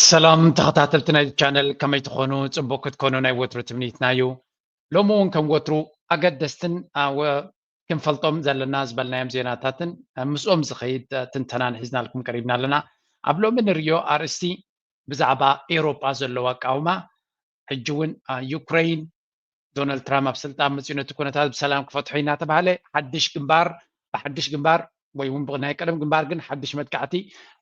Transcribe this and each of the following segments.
ሰላም ተኸታተልቲ ናይ ቻነል፣ ከመይ ትኾኑ? ጽቡቅ ክትኮኑ ናይ ወትሩ ትምኒትና እዩ። ሎሚ እውን ከም ወትሩ ኣገደስትን፣ አ፣ ወ-፣ ክንፈልጦም ዘለና ዝበልናዮም ዜናታትን፣ አ፣ ምስኦም ዝኸይድ፣ አ፣ ትንተናን ሒዝናልኩም ቀሪብና ኣለና። ኣብ ሎሚ ንርእዮ ኣርእስቲ ብዛዕባ ኤውሮጳ ዘለዎ ኣቃውማ፣ ሕጂ እውን፣ አ፣ ዩክሬን ዶናልድ ትራምፕ ኣብ ስልጣን መፅኡ ነቲ ኩነታት ብሰላም ክፈትሖ እናተባሃለ ሓድሽ ግንባር፣ ብሓድሽ ግንባር ወይ እውን ብ-፣ ናይ ቀደም ግንባር ግን ሓድሽ መጥቃዕቲ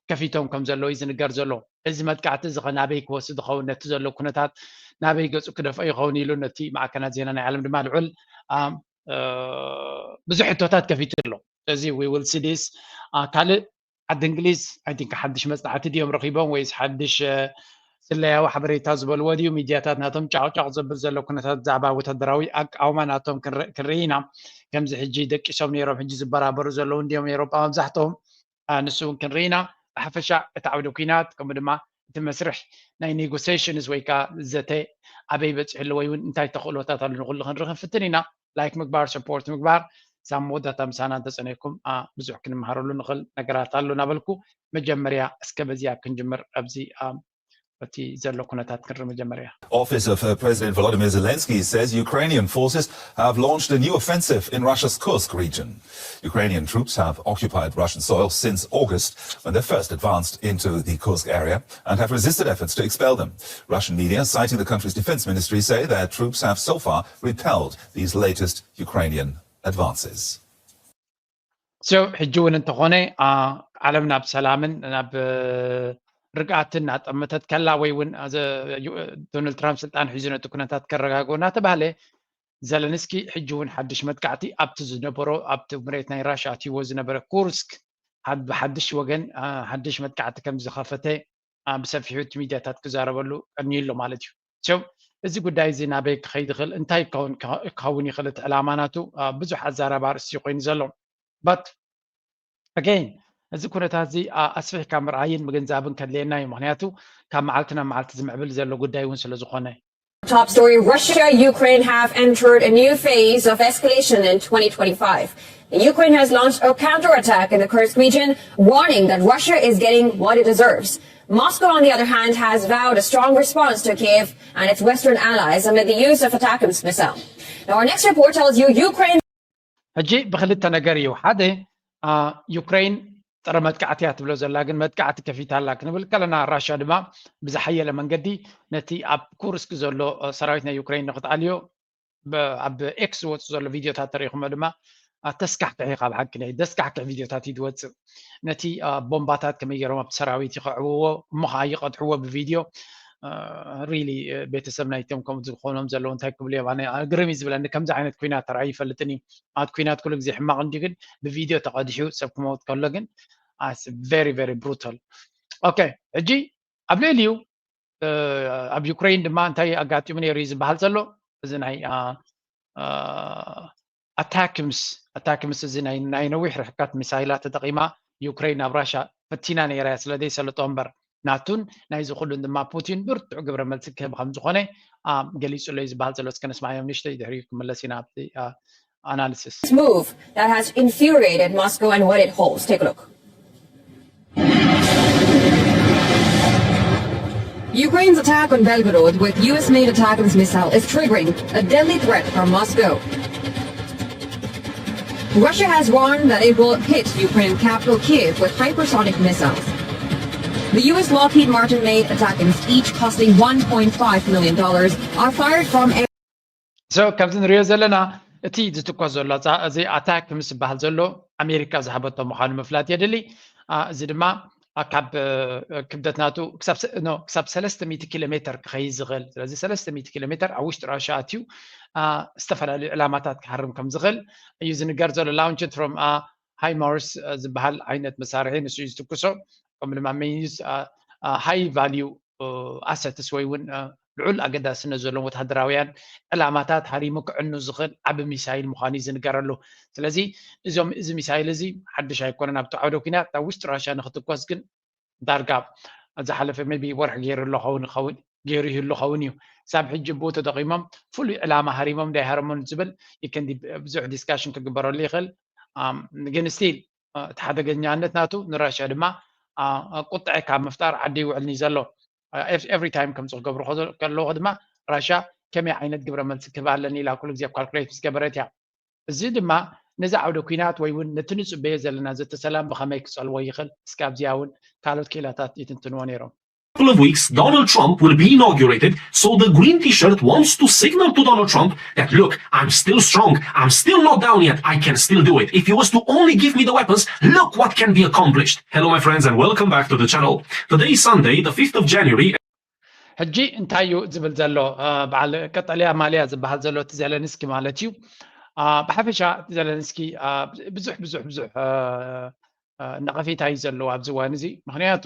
ከፊቶም ከም ዘለዉ እዩ ዝንገር ዘሎ። እዚ መጥቃዕቲ እዚ ኸ ናበይ ክወስድ ይኸውን? ነቲ ዘሎ ኩነታት ናበይ ገፁ ክደፍኦ ይኸውን? ኢሉ ነቲ ማዕከናት ዜና ናይ ዓለም ድማ ልዑል፣ ኣም፣ እ፣ ብዙሕ ሕቶታት ከፊቱ ኣሎ። ስለዚ we will see this። አ፣ ካልእ ዓዲ እንግሊዝ፣ I think፣ ሓድሽ መጽናዕቲ ድዮም ረኺቦም ወይስ ሓድሽ፣ እ፣ ስለያዊ ሓበሬታ ዝበልዎ ድዩ? ሚድያታት ናቶም ጫቕጫቕ ዘብል ዘሎ ኩነታት ብዛዕባ ወታደራዊ ኣቃውማ ናቶም ክንረ-፣ ክንርኢ ኢና። ከምዚ ሕጂ ደቂሶም ነይሮም፣ ሕጂ ዝበራበሩ ዘለዉ እንድዮም ኤውሮጳ መብዛሕትኦም። አ፣ ንሱ እውን ክንርኢ ኢና። ብሓፈሻ እቲ ዓውደ ኲናት፣ ከምኡ ድማ እቲ መስርሕ ናይ ኔጎሲዬሽንስ ወይ ከኣ ዘተ ኣበይ በጺሑ ኣሎ ወይ እውን እንታይ ተኽእሎታት ኣሎ ንኹሉ ክንርኢ ክንፍትን ኢና። ላይክ ምግባር፣ ሰፖርት ምግባር፣ ሳብ መወዳእታ ምሳና እንተጸኒሕኩም፣ አ፣ ብዙሕ ክንመሃረሉ ንኽእል ነገራት ኣሎ እናበልኩ፣ መጀመርያ እስከ በዚኣ ክንጅምር፣ ኣብዚ፣ አ፣ እቲ ዘሎ ኩነታት ክንርኢ መጀመርያ። Office of, uh, President Volodymyr Zelensky says Ukrainian forces have launched a new offensive in Russia's Kursk region. Ukrainian troops have occupied Russian soil since August, when they first advanced into the Kursk area and have resisted efforts to expel them. Russian media, citing the country's defense ministry, say their troops have so far repelled these latest Ukrainian advances. So፣ ሕጂ እውን እንተኾነ፣ አ፣ ዓለም ናብ ሰላምን ናብ፣ እ፣ ርግኣትን እናጠመተት ከላ ወይ እውን፣ አ፣ ዘ-፣ ዩ-፣ ዶናልድ ትራምፕ ስልጣን ሒዙ ነቲ ኩነታት ከረጋግኦ እናተባህለ፣ ዘለንስኪ ሕጂ እውን ሓድሽ መጥቃዕቲ ኣብቲ ዝነበሮ፣ ኣብቲ መሬት ናይ ራሽያ ኣትይዎ ዝነበረ ኩርስክ፣ ሓድ-፣ ብሓድሽ ወገን፣ አ፣ ሓድሽ መጥቃዕቲ ከም ዝኸፈተ፣ አ፣ ብሰፊሑ እቲ ሚድያታት ክዛረበሉ ቀንዩ ኣሎ ማለት እዩ። So፣ እዚ ጉዳይ እዚ ናበይ ክኸይድ ይኽእል? እንታይ ክኸውን፣ ክኸውን ይኽእል? እቲ ዕላማ ናቱ፣ አ፣ ብዙሕ ኣዛራቢ ኣርእስቲ ኮይኑ ዘሎ። But again፣ እዚ ኩነታት እዚ፣ አ፣ ኣስፊሕካ ምርኣይን ምግንዛብን ከድልየና እዩ። ምኽንያቱ ካብ መዓልቲ ናብ መዓልቲ ዝምዕብል ዘሎ ጉዳይ እውን ስለ ዝኾነ። Top story: Russia, Ukraine have entered a new phase of escalation in twenty twenty-five. Ukraine has launched a counterattack in the Kursk region, warning that Russia is getting what it deserves. Moscow, on the other hand, has vowed a strong response to Kiev and its Western allies amid the use of ATACMS missile. Now, our next report tells you Ukraine ሕጂ ብክልተ ነገር እዩ። ሓደ፣ አ፣ ዩክሬን ጥረ መጥቃዕቲ እያ ትብሎ ዘላ፣ ግን መጥቃዕቲ ከፊታ ኣላ ክንብል ከለና፣ ራሽያ ድማ ብዝሓየለ መንገዲ ነቲ ኣብ ኩርስክ ዘሎ፣ አ፣ ሰራዊት ናይ ዩክሬን ንክትኣልዮ ብ-፣ ኣብ ኤክስ ዝወፁ ዘሎ ቪድዮታት ተሪኢኹሞ ድማ፣ አ፣ ተስካሕክሕ እዩ። ካብ ሓቂ ናይ ደስካሕክሕ ቪድዮታት እዩ ዝወፅእ። ነቲ፣ አ፣ ቦምባታት ከመይ ገይሮም ኣብቲ ሰራዊት ይኸዕውዎ፣ እሞ ኸዓ ይቐድሕዎ ብቪድዮ። አ፣ ሪሊ፣ አ፣ ቤተሰብ ናይቶም ከምኡ ዝኾኖም ዘለዉ እንታይ ክብሉ እዮም? ኣነ፣ አ፣ ግርም እዩ ዝብለኒ። ከምዚ ዓይነት ኲናት ተራእዩ ይፈልጥን እዩ። ማለት ኲናት ኩሉ ግዜ ሕማቕ እንድዩ፣ ግን ብቪድዮ ተቐዲሑ ሰብ ክመውት ከሎ ግን፣ አ፣ it's very, very brutal። ኦኬ፣ ሕጂ ኣብ ልዕሊኡ፣ እ፣ ኣብ ዩክሬን ድማ እንታይ ኣጋጢሙ ነይሩ እዩ ዝበሃል ዘሎ? እዚ ናይ፣ አ፣ አ፣ ኣታክምስ፣ ኣታክምስ እዚ ናይ፣ ናይ ነዊሕ ርሕቀት ሚሳይላት ተጠቒማ ዩክሬን ናብ ራሻ ፈቲና ነይራ እያ፣ ስለ ዘይሰለጦ እምበር። ናቱን ናይዚ ኩሉን ድማ ፑቲን ብርቱዕ ግብረ መልሲ ክህብ ከም ዝኾነ፣ አ፣ ገሊጹ ኣሎ እዩ ዝበሃል ዘሎ። እስከ ነስማዓዮም ንእሽተይ፣ ድሕሪኡ ክምለስ ኢና ኣብቲ፣ አ፣ analysis። This move that has infuriated Moscow and what it holds. Take a look. Ukraine's attack on Belgorod with U S-made ATACMS missile is triggering a deadly threat from Moscow. Russia has warned that it will hit Ukraine capital Kyiv with hypersonic missiles. The U S Lockheed Martin-made ATACMS, each costing one point five million dollars, are fired from So፣ ከምዚ ንሪኦ ዘለና፣ እቲ ዝትኮስ ዘሎ ዛ-፣ እዚ ኣታክ ምስ ዝበሃል ዘሎ ኣሜሪካ ዝሃበቶ ምዃኑ ምፍላጥ የድሊ። አ፣ እዚ ድማ፣ አ፣ ካብ፣ እ፣ ክብደት ናቱ ክሳብ ሰ-፣ ኖ፣ ክሳብ ሰለስተ ሚእቲ ኪሎ ሜተር ክኸይድ ዝኽእል። ስለዚ ሰለስተ ሚእቲ ኪሎ ሜተር ኣብ ውሽጢ ራሽያ ኣትዩ፣ አ፣ ዝተፈላለዩ ዕላማታት ክሃርም ከም ዝኽእል እዩ ዝንገር ዘሎ። Launched from a HIMARS፣ አ፣ ዝበሃል ዓይነት መሳርሒ ንሱ እዩ ዝትኩሶ። ከምኡ ድማ main use፣ አ፣ አ፣ high value፣ እ፣ ኣሰትስ ወይ እውን፣ እ፣ ልዑል ኣገዳስነት ዘለዎም ወተሃደራውያን ዕላማታት ሃሪሙ ክዕኑ ዝኽእል ዓቢ ሚሳይል ምዃኑ እዩ ዝንገረሉ። ስለዚ እዞም፣ እዚ ሚሳይል እዚ ሓድሽ ኣይኮነን። ኣብቲ ዓውደ ኲናት ኣብ ውሽጢ ራሽያ ንኽትኮስ ግን ዳርጋ ዝሓለፈ maybe ወርሒ ገይሩ ኣሎ ኸውን፣ ኸውን፣ ገይሩ ይህሉ ኸውን እዩ። ክሳብ ሕጂ ብኡ ተጠቒሞም ፍሉይ ዕላማ ሃሪሞም ዶ ኣይሃረሙን ዝብል ይከንዲ ብዙሕ ዲስካሽን ክግበረሉ ይኽእል። ኣም፣ ግን ስቲል፣ እ፣ እቲ ሓደገኛነት ናቱ ንራሽያ ድማ፣ ኣ፣ ቁጥዐ ካብ ምፍጣር ዓዲ ይውዕል እዩ ዘሎ። every time ከምዚ ክገብሩ ከለዎ ድማ ራሻ ከመይ ዓይነት ግብረ መልሲ ክህብ ኣለኒ ኢላ ኩሉ ግዜ ካልኩሌት ምስ ገበረት እያ። እዚ ድማ ነዚ ዓውደ ኩናት ወይ እውን ነቲ ንፅበዮ ዘለና ዘተ ሰላም ብኸመይ ክፀልዎ ይኽእል? እስኪ ኣብዚኣ እውን ካልኦት ክኢላታት ይትንትንዎ ነይሮም። couple of weeks, Donald Trump will be inaugurated. So the green t-shirt wants to signal to Donald Trump that, look, I'm still strong. I'm still not down yet. I can still do it. If you was to only give me the weapons, look what can be accomplished. Hello, my friends, and welcome back to the channel. Today is Sunday, the fifth of January. ሕጂ እንታይ እዩ ዝብል ዘሎ በዓል ቀጠልያ ማልያ ዝበሃል ዘሎ እቲ ዘለንስኪ ማለት እዩ። ብሓፈሻ እቲ ዘለንስኪ ብዙሕ ብዙሕ ብዙሕ ነቐፌታ እዩ ዘለዎ ኣብዚ እዋን እዚ። ምክንያቱ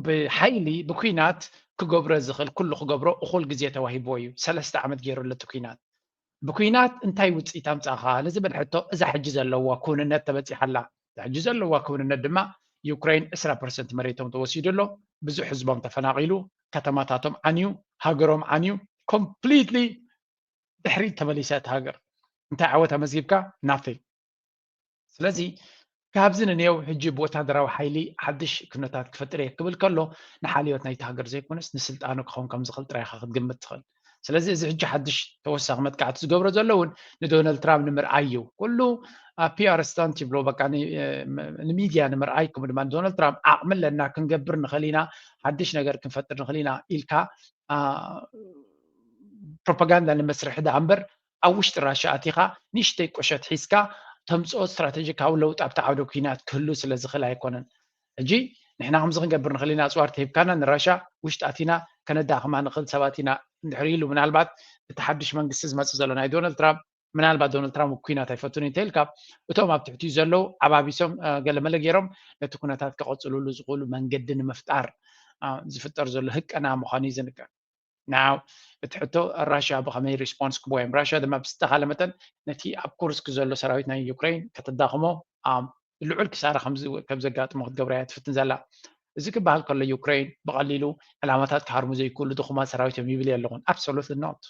ብሓይሊ ብኩናት ክገብሮ ዝኽእል ኩሉ ክገብሮ እኹል ግዜ ተዋሂብዎ እዩ። ሰለስተ ዓመት ገይሩ ኣሎ እቲ ኩናት። ብኩናት እንታይ ውፅኢት ኣምፃእኻ ንዝብል ሕቶ እዛ ሕጂ ዘለዋ ክውንነት ተበፂሓ ኣላ። እዛ ሕጂ ዘለዋ ክውንነት ድማ ዩክሬን ዕስራ ፐርሰንት መሬቶም ተወሲዱ ኣሎ። ብዙሕ ህዝቦም ተፈናቒሉ፣ ከተማታቶም ዓንዩ፣ ሃገሮም ዓንዩ፣ ኮምፕሊትሊ ድሕሪት ተመሊሳ እታ ሃገር። እንታይ ዓወት ኣመዝጊብካ? ናቲንግ። ስለዚ ካብዚ ንኔው ሕጂ ብወታደራዊ ሓይሊ ሓድሽ ኩነታት ክፈጥር እየ ክብል ከሎ ንሓልዮት ናይቲ ሃገር ዘይኮነስ ንስልጣኑ ክኸውን ከም ዝኽእል ጥራይ ኢኻ ክትግምት ትኽእል። ስለዚ እዚ ሕጂ ሓድሽ ተወሳኺ መጥቃዕቲ ዝገብሮ ዘሎ እውን ንዶናልድ ትራምፕ ንምርኣይ እዩ። ኩሉ ፒኣር ስታንት ይብሎ በቃ ንሚድያ ንምርኣይ ከምኡ ድማ ንዶናልድ ትራምፕ ዓቕሚ ኣለና ክንገብር ንኽእል ኢና ሓድሽ ነገር ክንፈጥር ንኽእል ኢና ኢልካ ፕሮፓጋንዳ ንመስርሒ ደኣ እምበር ኣብ ውሽጢ ራሻ ኣቲኻ ንእሽተይ ቁሸት ሒዝካ ተምፅኦ ስትራቴጂካዊ ለውጢ ኣብቲ ዓውደ ኩናት ክህሉ ስለ ዝኽእል ኣይኮነን። ሕጂ ንሕና ከምዚ ክንገብር ንኽእል ኢና፣ ኣፅዋር ተሂብካና ንራሻ ውሽጢ ኣቲና ከነዳኽማ ንኽእል ሰባት ኢና እንድሕር ኢሉ ምናልባት እቲ ሓድሽ መንግስቲ ዝመፅእ ዘሎ ናይ ዶናልድ ትራምፕ ምናልባት ዶናልድ ትራምፕ ኩናት ኣይፈቱን እንተኢልካ እቶም ኣብ ትሕቲኡ ዘለዉ ዓባቢሶም ገለመለ ገይሮም ነቲ ኩነታት ከቐፅልሉ ዝኽእሉ መንገዲ ንምፍጣር ዝፍጠር ዘሎ ህቀና ምዃኑ እዩ ዝንገር። ናው እቲ ሕቶ ራሽያ ብኸመይ ሪስፖንስ ክቦ እዮም ራሽያ ድማ ብዝተኻለ መጠን ነቲ ኣብ ኩርስክ ዘሎ ሰራዊት ናይ ዩክሬን ከተዳኽሞ ልዑል ክሳራ ከም ዘጋጥሞ ክትገብራ እያ ትፍትን ዘላ። እዚ ክበሃል ከሎ ዩክሬን ብቐሊሉ ዕላማታት ክሃርሙ ዘይክእሉ ድኹማት ሰራዊት እዮም ይብል ኣለኹን። ኣብሶሉት ኖት።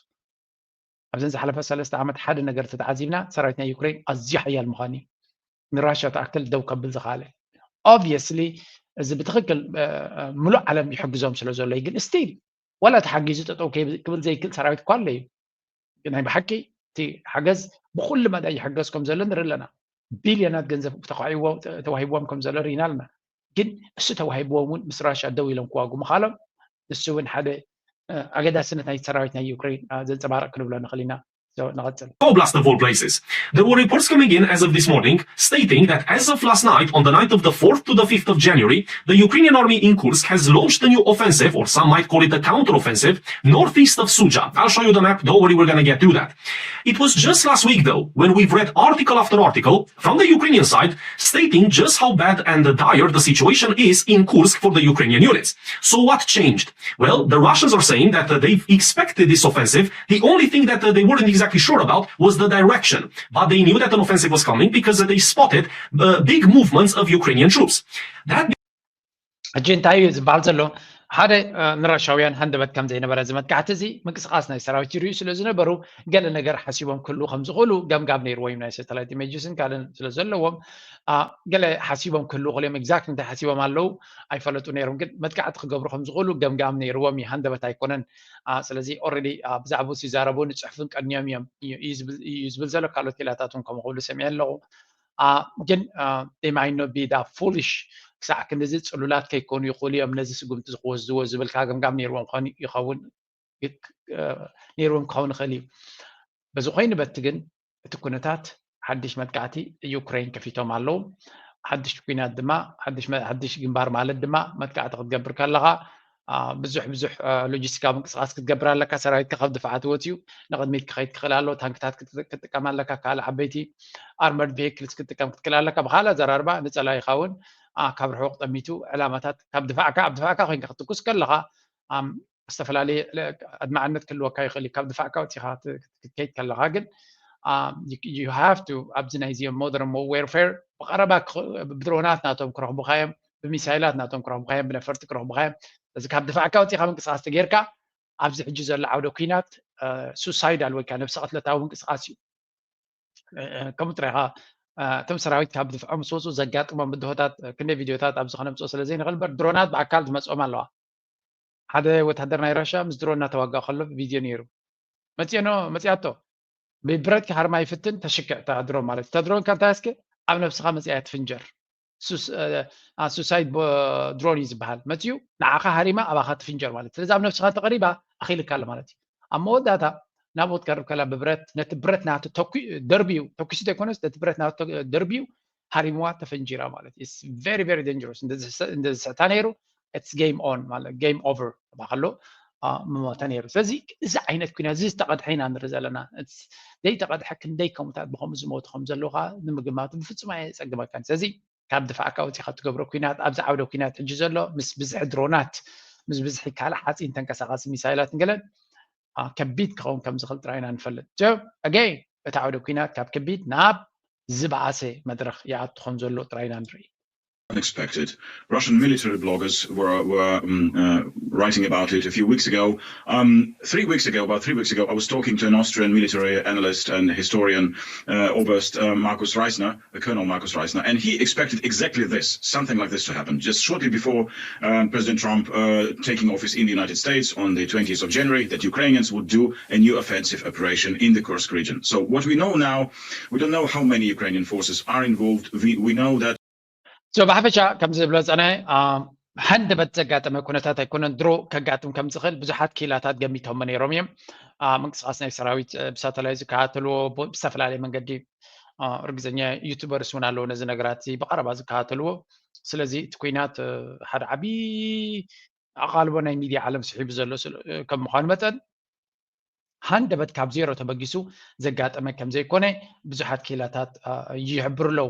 ኣብዘን ዝሓለፈ ሰለስተ ዓመት ሓደ ነገር ተተዓዚብና ሰራዊት ናይ ዩክሬን ኣዝዩ ሓያል ምዃኑ እዩ። ንራሽያ ተኣክል ደው ከብል ዝኽኣለ ኦብቪየስሊ እዚ ብትኽክል ሙሉእ ዓለም ይሕግዞም ስለ ዘሎ እዩ። ግን ስቲል ዋላ ተሓጊዙ ጠጠው ክብል ዘይክእል ሰራዊት እኳ ኣሎ እዩ። ናይ ብሓቂ እቲ ሓገዝ ብኩሉ መዳይ ይሕገዝ ከም ዘሎ ንርኢ ኣለና። ቢልዮናት ገንዘብ ተዋሂብዎም ከም ዘሎ ርኢና ኣለና። ግን እሱ ተዋሂብዎም እውን ምስ ራሽያ ደው ኢሎም ክዋጉ ምኻሎም ንሱ እውን ሓደ ኣገዳስነት ናይ ሰራዊት ናይ ዩክሬን ዘንፀባርቅ ክንብሎ ንኽእል ኢና። So, ንቐፅል። Oblast of all places. There were reports coming in as of this morning stating that as of last night, on the night of the fourth to the fifth of January, the Ukrainian army in Kursk has launched a new offensive, or some might call it a counteroffensive, northeast of Suja. I'll show you the map. Don't worry, we're going to get to that. It was just last week, though, when we've read article after article from the Ukrainian side stating just how bad and dire the situation is in Kursk for the Ukrainian units. So what changed? Well, the Russians are saying that uh, they've expected this offensive. The only thing that uh, they weren't exactly sure about was the direction. But they knew that an offensive was coming because uh, they spotted uh, big movements of Ukrainian troops. That ሕጂ እንታይ እዩ ዝበሃል ዘሎ? ሓደ ንራሻውያን ሃንደበት ከም ዘይነበረ እዚ መጥቃዕቲ እዚ ምንቅስቃስ ናይ ሰራዊት ይርእዩ ስለ ዝነበሩ ገለ ነገር ሓሲቦም ክህልዉ ከም ዝኽእሉ ገምጋም ነይርዎ እዩ። ናይ ሳተላይት ኢሜጅስን ካልእን ስለ ዘለዎም ገለ ሓሲቦም ክህልዉ ክእል እዮም። ኤግዛክት እንታይ ሓሲቦም ኣለዉ ኣይፈለጡ ነይሮም፣ ግን መጥቃዕቲ ክገብሩ ከም ዝኽእሉ ገምጋም ነይርዎም እዩ። ሃንደበት ኣይኮነን። ስለዚ ኦረዲ ብዛዕባ ይዛረቡ ንፅሕፍን ቀንዮም እዮም እዩ ዝብል ዘሎ። ካልኦት ሌላታት እውን ከምኡ ክብሉ ሰሚዐ ኣለኹ። ግን they might not be that foolish ክሳዕ ክንድዚ ፅሉላት ከይኮኑ ይኽእሉ እዮም ነዚ ስጉምቲ ዝክወስድዎ ዝብል ከዓ ገምጋም ነይርዎም ክኸውን ይኸውን ነይርዎም ክኸውን ይኽእል እዩ። በዚ ኮይኑ በቲ ግን እቲ ኩነታት ሓድሽ መጥቃዕቲ ዩክሬን ከፊቶም ኣለዉ። ሓድሽ ኩናት ድማ ሓድሽ ግንባር ማለት ድማ መጥቃዕቲ ክትገብር ከለኻ ብዙሕ ብዙሕ ሎጂስቲካዊ ምንቅስቃስ ክትገብር ኣለካ። ሰራዊትካ ካብ ድፋዓት ወፅዩ ንቕድሚት ክኸይድ ክኽእል ኣለዎ። ታንክታት ክትጥቀም ኣለካ። ካልእ ዓበይቲ ኣርመርድ ቪክልስ ክትጥቀም ክትክእል ኣለካ። ብካልእ ኣዘራርባ ንፀላኢኻ እውን ካብ ርሑቕ ጠሚቱ ዕላማታት ካብ ድፋዕካ ኣብ ድፋዕካ ኮይንካ ክትኩስ ከለኻ ዝተፈላለየ ኣድማዕነት ክህልወካ ይኽእል እዩ። ካብ ድፋዕካ ወፂኻ ክትከይድ ከለኻ ግን you have to ኣብዚ ናይዚኦም ሞደርን ዌርፌር ብቐረባ ብድሮናት ናቶም ክረኽቡካ እዮም፣ ብሚሳይላት ናቶም ክረኽቡካ እዮም፣ ብነፈርቲ ክረኽቡካ እዮም። ስለዚ ካብ ድፋዕካ ወፂኻ ምንቅስቃስ ተጌርካ ኣብዚ ሕጂ ዘሎ ዓውደ ኩናት ሱሳይዳል ወይ ከዓ ነብሰ ቅትለታዊ ምንቅስቃስ እዩ። ከምኡ ጥራይ ከዓ እቶም ሰራዊት ካብ ድፍዖም ምስ ወፁ ዘጋጥሞም ብድሆታት ክንደይ ቪድዮታት ኣብዚ ከነምፅኦ ስለ ዘይንኽእል እምበር ድሮናት ብኣካል ዝመፅኦም ኣለዋ። ሓደ ወታደር ናይ ራሻ ምስ ድሮን እናተዋጋ ከሎ ቪድዮ ነይሩ። መፅኦ መፅኣቶ ብብረት ክሃርማ ይፍትን፣ ተሽክዕ እታ ድሮን ማለት እዩ። እታ ድሮን ከ እንታይ እስከ ኣብ ነብስኻ መፅኣ ትፍንጀር። ሱሳይድ ድሮን እዩ ዝበሃል። መፅኡ ንዓኻ ሃሪማ ኣባኻ ትፍንጀር ማለት። ስለዚ ኣብ ነብስኻ እንተቐሪባ ኣኺልካ ኣሎ ማለት እዩ። ኣብ መወዳእታ ናብኡ ትቀርብ ከላ ብብረት፣ ነቲ ብረት ናቱ ደርብዩ፣ ተኩሱ ዘይኮነስ ነቲ ብረት ናቱ ደርብዩ ሃሪምዋ፣ ተፈንጂራ ማለት እዩ። Very very dangerous። እንደዝስዕታ ነይሩ፣ it's game on ማለት game over ተባኸሎ ምሞተ ነይሩ። ስለዚ እዚ ዓይነት ኩናት እዚ ዝተቐድሐ ኢና ንርኢ ዘለና። ዘይተቐድሐ ክንደይ ከሙታት ብኸምኡ ዝሞቱ ከም ዘለዉ ከዓ ንምግማቱ ብፍጹም ኣየጸግመካን። ስለዚ ካብ ድፋዕካ ወፂኻ ትገብሮ ኩናት፣ ኣብዚ ዓውደ ኩናት ሕጂ ዘሎ ምስ ብዝሒ ድሮናት፣ ምስ ብዝሒ ካልእ ሓፂን ተንቀሳቐሲ ሚሳይላት ንገለን ከቢድ ክኸውን ከም ዝኽእል ጥራይ ኢና ንፈልጥ። ኣገይ እቲ ዓውደ ኩናት ካብ ከቢድ ናብ ዝበኣሰ መድረኽ ይኣቱ ከም ዘሎ ጥራይ ኢና ንርኢ። Unexpected. Russian military bloggers were, were um, uh, writing about it a few weeks ago. Um, three weeks ago, about three weeks ago, I was talking to an Austrian military analyst and historian, uh, Oberst uh, Markus Reisner, uh, Colonel Markus Reisner, and he expected exactly this, something like this to happen, just shortly before uh, President Trump uh, taking office in the United States on the twentieth of January, that Ukrainians would do a new offensive operation in the Kursk region. So what we know now, we don't know how many Ukrainian forces are involved. We, we know that So ብሓፈሻ ከምዚ ዝብሎ ዝፀንሐ ሃንደበት ዘጋጠመ ኩነታት ኣይኮነን። ድሮ ከጋጥም ከም ዝኽእል ብዙሓት ክኢላታት ገሚቶሞ ነይሮም እዮም። ምንቅስቃስ ናይ ሰራዊት ብሳተላይት ዝከታተልዎ ብዝተፈላለየ መንገዲ ርግዘኛ ዩቱበርስ እውን ኣለዉ ነዚ ነገራት እዚ ብቐረባ ዝከታተልዎ። ስለዚ እቲ ኩናት ሓደ ዓብዪ ኣቓልቦ ናይ ሚድያ ዓለም ስሒቡ ዘሎ ከም ምዃኑ መጠን ሃንደበት ካብ ዜሮ ተበጊሱ ዘጋጠመ ከም ዘይኮነ ብዙሓት ክኢላታት ይሕብሩ ኣለዉ።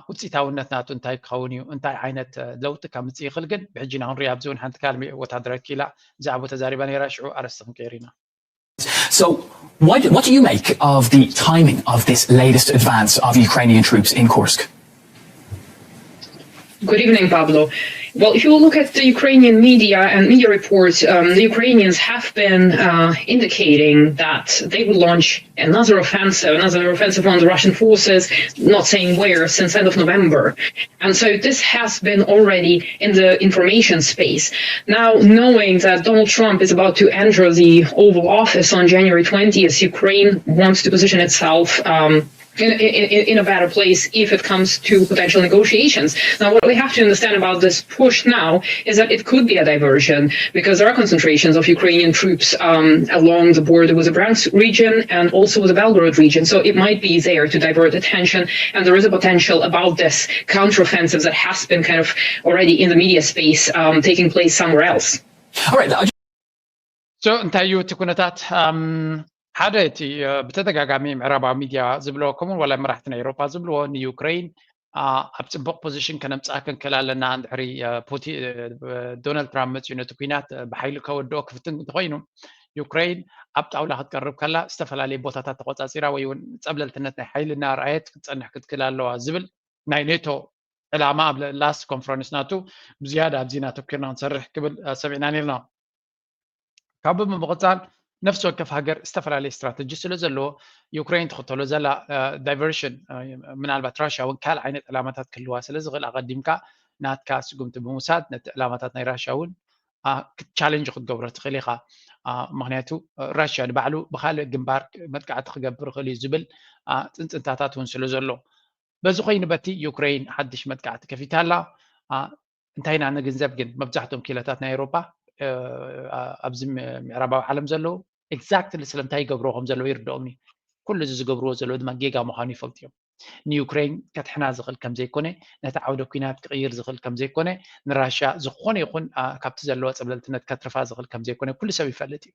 ውፅኢታውነት ናቱ እንታይ ክኸውን እዩ፣ እንታይ ዓይነት ለውጢ ከምፅእ ይኽእል ግን ብሕጂ ናሁን ሪኣ ኣብዚ እውን ሓንቲ ካልሚ ወታደራዊት ክኢላ ብዛዕባ ተዛሪባ ነይራ። ሽዑ ኣረስቲ ክንቀይር ኢና። So, what, what do you make of the timing of this latest advance of Ukrainian troops in Kursk? Good evening, Pablo. Well, if you look at the Ukrainian media and media reports, um, the Ukrainians have been uh, indicating that they will launch another offensive, another offensive on the Russian forces, not saying where, since end of November. And so this has been already in the information space. Now, knowing that Donald Trump is about to enter the Oval Office on January twentieth, Ukraine wants to position itself um, in, in, in a better place if it comes to potential negotiations. Now, what we have to understand about this push now is that it could be a diversion because there are concentrations of Ukrainian troops um, along the border with the Bryansk region and also with the Belgorod region. So it might be there to divert attention, and there is a potential about this counteroffensive that has been kind of already in the media space um, taking place somewhere else. All right. So እንታይ እዩ እቲ ኩነታት? ሓደ እቲ ብተደጋጋሚ ምዕራባዊ ሚድያ ዝብልዎ ከምኡውን ዋላ መራሕቲ ናይ ኤውሮፓ ዝብልዎ ንዩክሬን ኣብ ፅቡቕ ፖዚሽን ከነምፅኣ ክንክእል ኣለና። እንድሕሪ ዶናልድ ትራምፕ መፅኡ ነቲ ኩናት ብሓይሊ ከወድኦ ክፍትን እንተኮይኑ ዩክሬን ኣብ ጣውላ ክትቀርብ ከላ ዝተፈላለዩ ቦታታት ተቆፃፂራ ወይ እውን ፀብለልትነት ናይ ሓይሊ እናርኣየት ክትፀንሕ ክትክእል ኣለዋ ዝብል ናይ ኔቶ ዕላማ ኣብ last conference ናቱ ብዝያዳ ኣብዚ ኣተኩርና ክንሰርሕ ክብል ሰሚዕና ነርና። ካብ ብምቕፃል ነፍሲ ወከፍ ሃገር ዝተፈላለየ ስትራተጂ ስለ ዘለዎ ዩክሬን ትኽተሎ ዘላ diversion ምናልባት ራሽያ እውን ካልእ ዓይነት ዕላማታት ክህልዋ ስለ ዝኽእል ኣቐዲምካ ናትካ ስጉምቲ ብምውሳድ ነቲ ዕላማታት ናይ ራሽያ እውን challenge ክትገብሮ ትኽእል ኢኻ። ምክንያቱ ራሽያ ንባዕሉ ብካልእ ግንባር መጥቃዕቲ ክገብር ይኽእል እዩ ዝብል ፅንፅንታታት እውን ስለ ዘሎ በዚ ኮይኑ በቲ ዩክሬን ሓድሽ መጥቃዕቲ ከፊታ ኣላ። እንታይ ኢና ንግንዘብ ግን መብዛሕትኦም ክኢላታት ናይ ኤውሮፓ ኣብዚ ምዕራባዊ ዓለም ዘለዉ exactly ስለምንታይ ይገብርዎ ከም ዘለዉ ይርድኦም እዩ። ኩሉ እዚ ዝገብርዎ ዘለዉ ድማ ጌጋ ምዃኑ ይፈልጡ እዮም። ንዩክሬን ከድሕና ዝኽእል ከም ዘይኮነ ነቲ ዓውደ ኲናት ክቕይር ዝኽእል ከም ዘይኮነ ንራሽያ ዝኾነ ይኹን ካብቲ ዘለዎ ጸብለልትነት ከትርፋ ዝኽእል ከም ዘይኮነ ኩሉ ሰብ ይፈልጥ እዩ።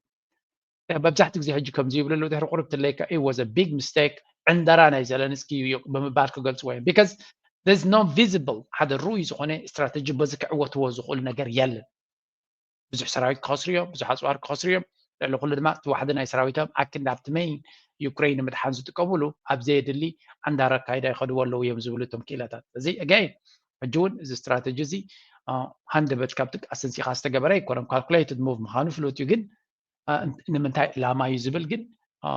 መብዛሕትኡ ግዜ ሕጂ ከምዚ ይብሉ ኣለዉ ድሕሪ ቁሩብ ትለይካ it was a big mistake ዕንደራ ናይ ዘለንስኪ እዩ ብምባል ክገልፅዎ እዮም because there's no visible ሓደ ርኡይ ዝኾነ ስትራተጂ በዚ ክዕወትዎ ዝኽእሉ ነገር የለን። ብዙሕ ሰራዊት ክኸስሩ እዮም፣ ብዙሕ ኣፅዋር ክኸስሩ እዮም። ልዕሊ ኩሉ ድማ እቲ ዋሕዲ ናይ ሰራዊቶም ኣክንዲ ኣብቲ መይን ዩክሬን ንምድሓን ዝጥቀሙሉ ኣብ ዘየድሊ ዓንዳር ኣካይዳ ይኸድዎ ኣለዉ እዮም ዝብሉ እቶም ክኢላታት። እዚ again ሕጂ እውን እዚ ስትራተጂ እዚ ሃንደበት ካብቲ ኣሰንሲኻ ዝተገበረ ኣይኮነን፣ calculated move ምዃኑ ፍሉጥ እዩ። ግን ንምንታይ ዕላማ እዩ ዝብል ግን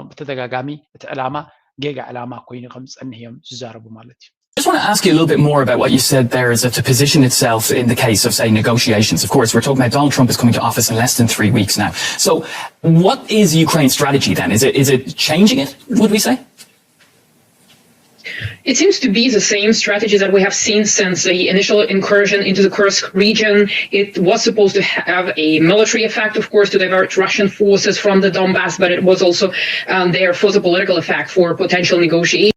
ብተደጋጋሚ እቲ ዕላማ ጌጋ ዕላማ ኮይኑ ከም ዝፀንሕ እዮም ዝዛረቡ ማለት እዩ። Just want to ask you a little bit more about what you said there, is to position itself in the case of, say, negotiations. Of course, we're talking about Donald Trump is coming to office in less than three weeks now. So, what is Ukraine's strategy then? Is it is it changing it? Would we say? It seems to be the same strategy that we have seen since the initial incursion into the Kursk region. It was supposed to have a military effect, of course, to divert Russian forces from the Donbass, but it was also um, there for the political effect for potential negotiation.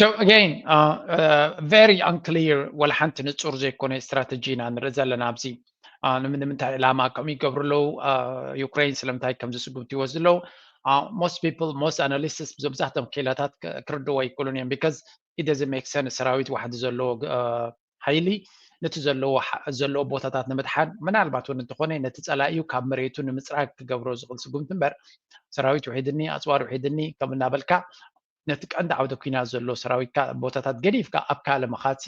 So again, uh, uh, very unclear. ወላ ሓንቲ ንጹር ዘይኮነ ስትራተጂ ኢና ንርኢ ዘለና ኣብዚ። Uh, ንምንታይ ዕላማ ከምኡ ይገብሩ ኣለዉ? Uh, ዩክሬን ስለምንታይ ከምዚ ስጉምቲ ይወስዱ ኣለዉ? Uh, most people, most analysts፣ መብዛሕትኦም ክኢላታት ክርድዎ ኣይክእሉን እዮም። Because it doesn't make sense። ሰራዊት ዋሕዲ ዘለዎ uh, ሓይሊ ነቲ ዘለዎ ዘለዎ ቦታታት ንምድሓን፣ ምናልባት እውን እንተኾነ ነቲ ጸላኢኡ ካብ መሬቱ ንምጽራግ ክገብሮ ዝኽእል ስጉምቲ እምበር፣ ሰራዊት ውሒድኒ፣ ኣጽዋር ውሒድኒ ከም እናበልካ ነቲ ቀንዲ ዓውደ ኲናት ዘሎ ሰራዊትካ ቦታታት ገዲፍካ ኣብ ካልእ ምኻድሲ፣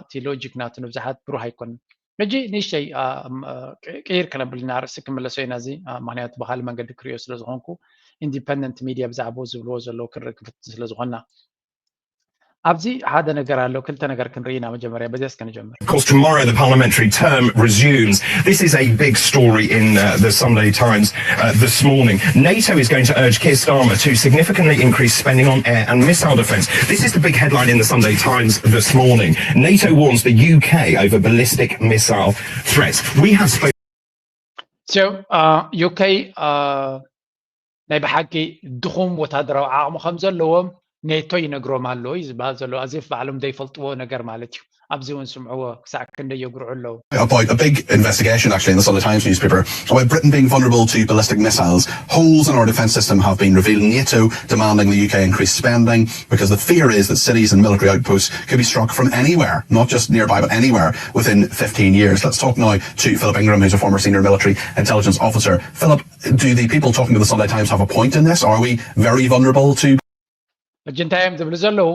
እቲ ሎጂክ ናቱ ንብዙሓት ብሩህ ኣይኮነን። ሕጂ ንእሽተይ ቅይር ከነብል ኢና፣ ርእሲ ክምለሶ ኢና እዚ፣ ምኽንያቱ ብኻልእ መንገዲ ክርእዮ ስለ ዝኾንኩ፣ ኢንዲፐንደንት ሚድያ ብዛዕባኡ ዝብልዎ ዘለዉ ክንርኢ ክፍትን ስለ ዝኾንና። ኣብዚ ሓደ ነገር ኣሎ፣ ክልተ ነገር ክንርኢ ኢና። መጀመርያ በዚያስ ክንጀምር። Of course, tomorrow the parliamentary term resumes. This is a big story in uh, the Sunday Times uh, this morning. NATO is going to urge Keir Starmer to significantly increase spending on air and missile defence. This is the big headline in the Sunday Times this morning. NATO warns the U K over ballistic missile threats. We have spoken. So, uh, U K, uh, ናይ ብሓቂ ድኹም ወታደራዊ ዓቕሚ ከም ዘለዎም ኔቶ ይነግሮም ኣሎ እዩ ዝበሃል ዘሎ። ኣዜፍ ባዕሎም ዘይፈልጥዎ ነገር ማለት እዩ። ኣብዚ እውን ስምዕዎ፣ ክሳዕ ክንደይ የጉርዑ ኣለዉ። About a big investigation, actually, in the Sunday Times newspaper about Britain being vulnerable to ballistic missiles. Holes in our defence system have been revealed. NATO demanding the U K increase spending because the fear is that cities and military outposts could be struck from anywhere, not just nearby, but anywhere within fifteen years. Let's talk now to Philip Ingram, who's a former senior military intelligence officer. Philip, do the people talking to the Sunday Times have a point in this? Are we very vulnerable to ሕጂ እንታይ እዮም ዝብሉ ዘለዉ?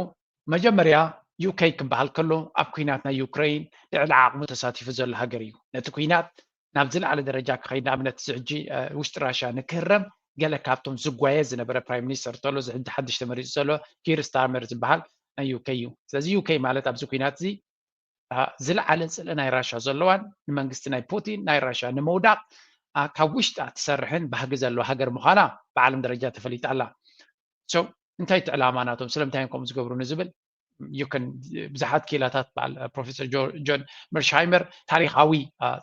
መጀመርያ፣ ዩ ኬ ክበሃል ከሎ ኣብ ኲናት ናይ ዩክሬን ልዕሊ ዓቕሙ ተሳቲፉ ዘሎ ሃገር እዩ። ነቲ ኲናት ናብ ዝለዓለ ደረጃ ክኸይድ፣ ንኣብነት እዚ ሕጂ ውሽጢ ራሽያ ንክህረም ገለ ካብቶም ዝጓየ ዝነበረ ፕራይም ሚኒስተር ተሎ፣ እዚ ሕጂ ሓድሽ ተመሪፁ ዘሎ ኪር ስታርመር ዝበሃል ናይ ዩ ኬ እዩ። ስለዚ ዩ ኬ ማለት ኣብዚ ኲናት እዚ ዝለዓለ ፅልኢ ናይ ራሽያ ዘለዋን ንመንግስቲ ናይ ፑቲን ናይ ራሽያ ንምውዳቕ ካብ ውሽጣ ትሰርሕን ባህጊ ዘለዋ ሃገር ምዃና ብዓለም ደረጃ ተፈሊጣ ኣላ። So እንታይ እቲ ዕላማ ናቶም? ስለምንታይ እዮም ከምኡ ዝገብሩ ንዝብል፣ you can፣ ብዙሓት ክኢላታት፣ በዓል ፕሮፌሰር ጆን መርሽሃይመር ታሪኻዊ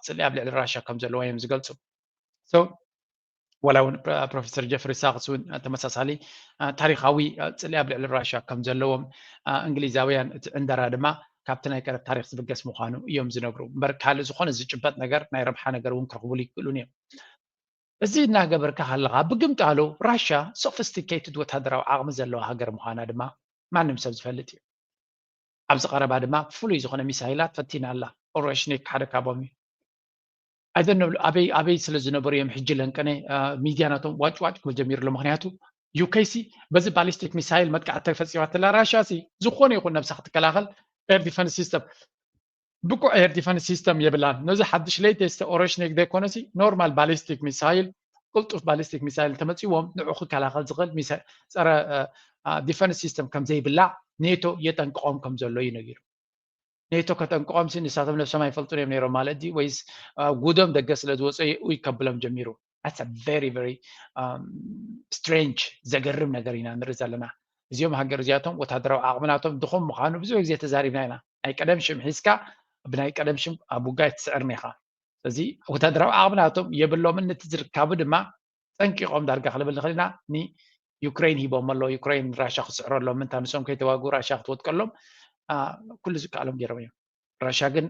ፅልኢ ኣብ ልዕሊ ራሽያ ከም ዘለዎ እዮም ዝገልፁ። So ዋላ እውን ፕሮፌሰር ጀፍሪ ሳክስ እውን ተመሳሳሊ ታሪኻዊ ፅልኢ ኣብ ልዕሊ ራሽያ ከም ዘለዎም እንግሊዛውያን፣ እቲ ዕንደራ ድማ ካብቲ ናይ ቀረብ ታሪክ ዝብገስ ምዃኑ እዮም ዝነግሩ። እምበር ካልእ ዝኾነ ዝጭበጥ ነገር፣ ናይ ረብሓ ነገር እውን ክረኽቡሉ ይክእሉን እዮም። እዚ እናገበርካ ከለኻ ብግምጣሉ ራሽያ ሶፊስቲኬትድ ወታደራዊ ዓቕሚ ዘለዋ ሃገር ምዃና ድማ ማንም ሰብ ዝፈልጥ እዩ። ኣብዚ ቀረባ ድማ ፍሉይ ዝኾነ ሚሳይላት ፈቲና ኣላ። ኦሬሽኒክ ሓደ ካብኦም እዩ። ኣይደነብሉ ኣበይ ኣበይ ስለ ዝነበሩ እዮም ሕጂ ለንቀነ ሚድያ ናቶም ዋጭ ዋጭ ክብል ጀሚሩ ኣሎ። ምክንያቱ ዩ ኬ ሲ በዚ ባሊስቲክ ሚሳይል መጥቃዕቲ ተፈፂማትላ ራሽያ ሲ ዝኾነ ይኹን ነብሳ ክትከላኸል ኤር ዲፈንስ ሲስተም ብቁዕ ኤር ዲፈንስ ሲስተም የብላን። ነዚ ሓድሽ ሌቴስት ኦሬሽኒክ ዘይኮነሲ ኖርማል ባሊስቲክ ሚሳይል፣ ቅልጡፍ ባሊስቲክ ሚሳይል እንተመፂዎም ንዑ ክከላኸል ዝኽእል ጸረ ዲፈንስ ሲስተም ከም ዘይብላ ኔቶ የጠንቅቖም ከም ዘሎ እዩ ነጊሩ። ኔቶ ከጠንቅቖም ሲ ንሳቶም ነብሶም ኣይፈልጡን እዮም ነይሮም ማለት ድዩ? ወይስ ጉዶም ደገ ስለ ዝወፀ እዩ ከብሎም ጀሚሩ? That's a very very strange፣ ዘገርም ነገር ኢና ንርኢ ዘለና። እዚኦም ሃገር እዚኣቶም ወታደራዊ ዓቕሚ ናቶም ድኹም ምዃኑ ብዙሕ ግዜ ተዛሪብና ኢና። ናይ ቀደም ሽም ሒዝካ ብናይ ቀደም ሽም ኣብ ውጋይ ትስዕርን ኢኻ። ስለዚ ወታደራዊ ዓቕሚ ናቶም የብሎምን፣ ነቲ ዝርካቡ ድማ ጠንቂቖም ዳርጋ ክልብል ንኽእል ኢና። ንዩክሬን ሂቦም ኣሎ፣ ዩክሬን ራሻ ክስዕረሎም፣ ምንታ ንሶም ከይተዋግኡ ራሻ ክትወጥቀሎም ኩሉ ዝከኣሎም ገይሮም እዮም። ራሻ ግን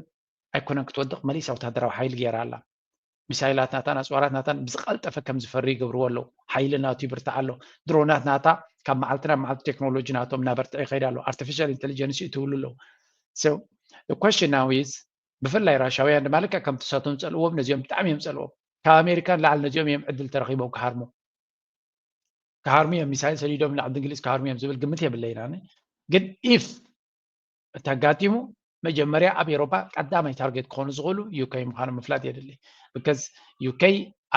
ኣይኮነን ክትወድቕ፣ መሊሳ ወታደራዊ ሓይሊ ገይራ ኣላ። ሚሳይላት ናታን ኣፅዋራት ናታን ብዝቐልጠፈ ከም ዝፈሪ ይገብርዎ ኣለዉ። ሓይሊ ናቱ ይብርታዕ ኣሎ። ድሮናት ናታ ካብ መዓልቲ ናብ መዓልቲ ቴክኖሎጂ ናቶም እናበርትዐ ይኸይድ ኣሎ። ኣርቲፊሻል ኢንቴሊጀንስ ይእትውሉ ኣለዉ። So the question now is፣ ብፍላይ ራሻውያን ድማ ልክዕ ከምቲ ንሳቶም ዝፀልእዎም ነዚኦም ብጣዕሚ እዮም ዝፀልእዎም። ካብ ኣሜሪካ ንላዕሊ ነዚኦም እዮም ዕድል ተረኺቦም ክሃርሙ። ክሃርሙ እዮም፣ ሚሳይል ሰዲዶም ንዓዲ እንግሊዝ ክሃርሙ እዮም ዝብል ግምት የብለይን ኣነ። ግን ኢፍ እንተጋጢሙ መጀመርያ ኣብ ኤሮፓ ቀዳማይ ታርጌት ክኾኑ ዝኽእሉ ዩ ኬ ምዃኖም ምፍላጥ የድሊ። Because ዩ ኬ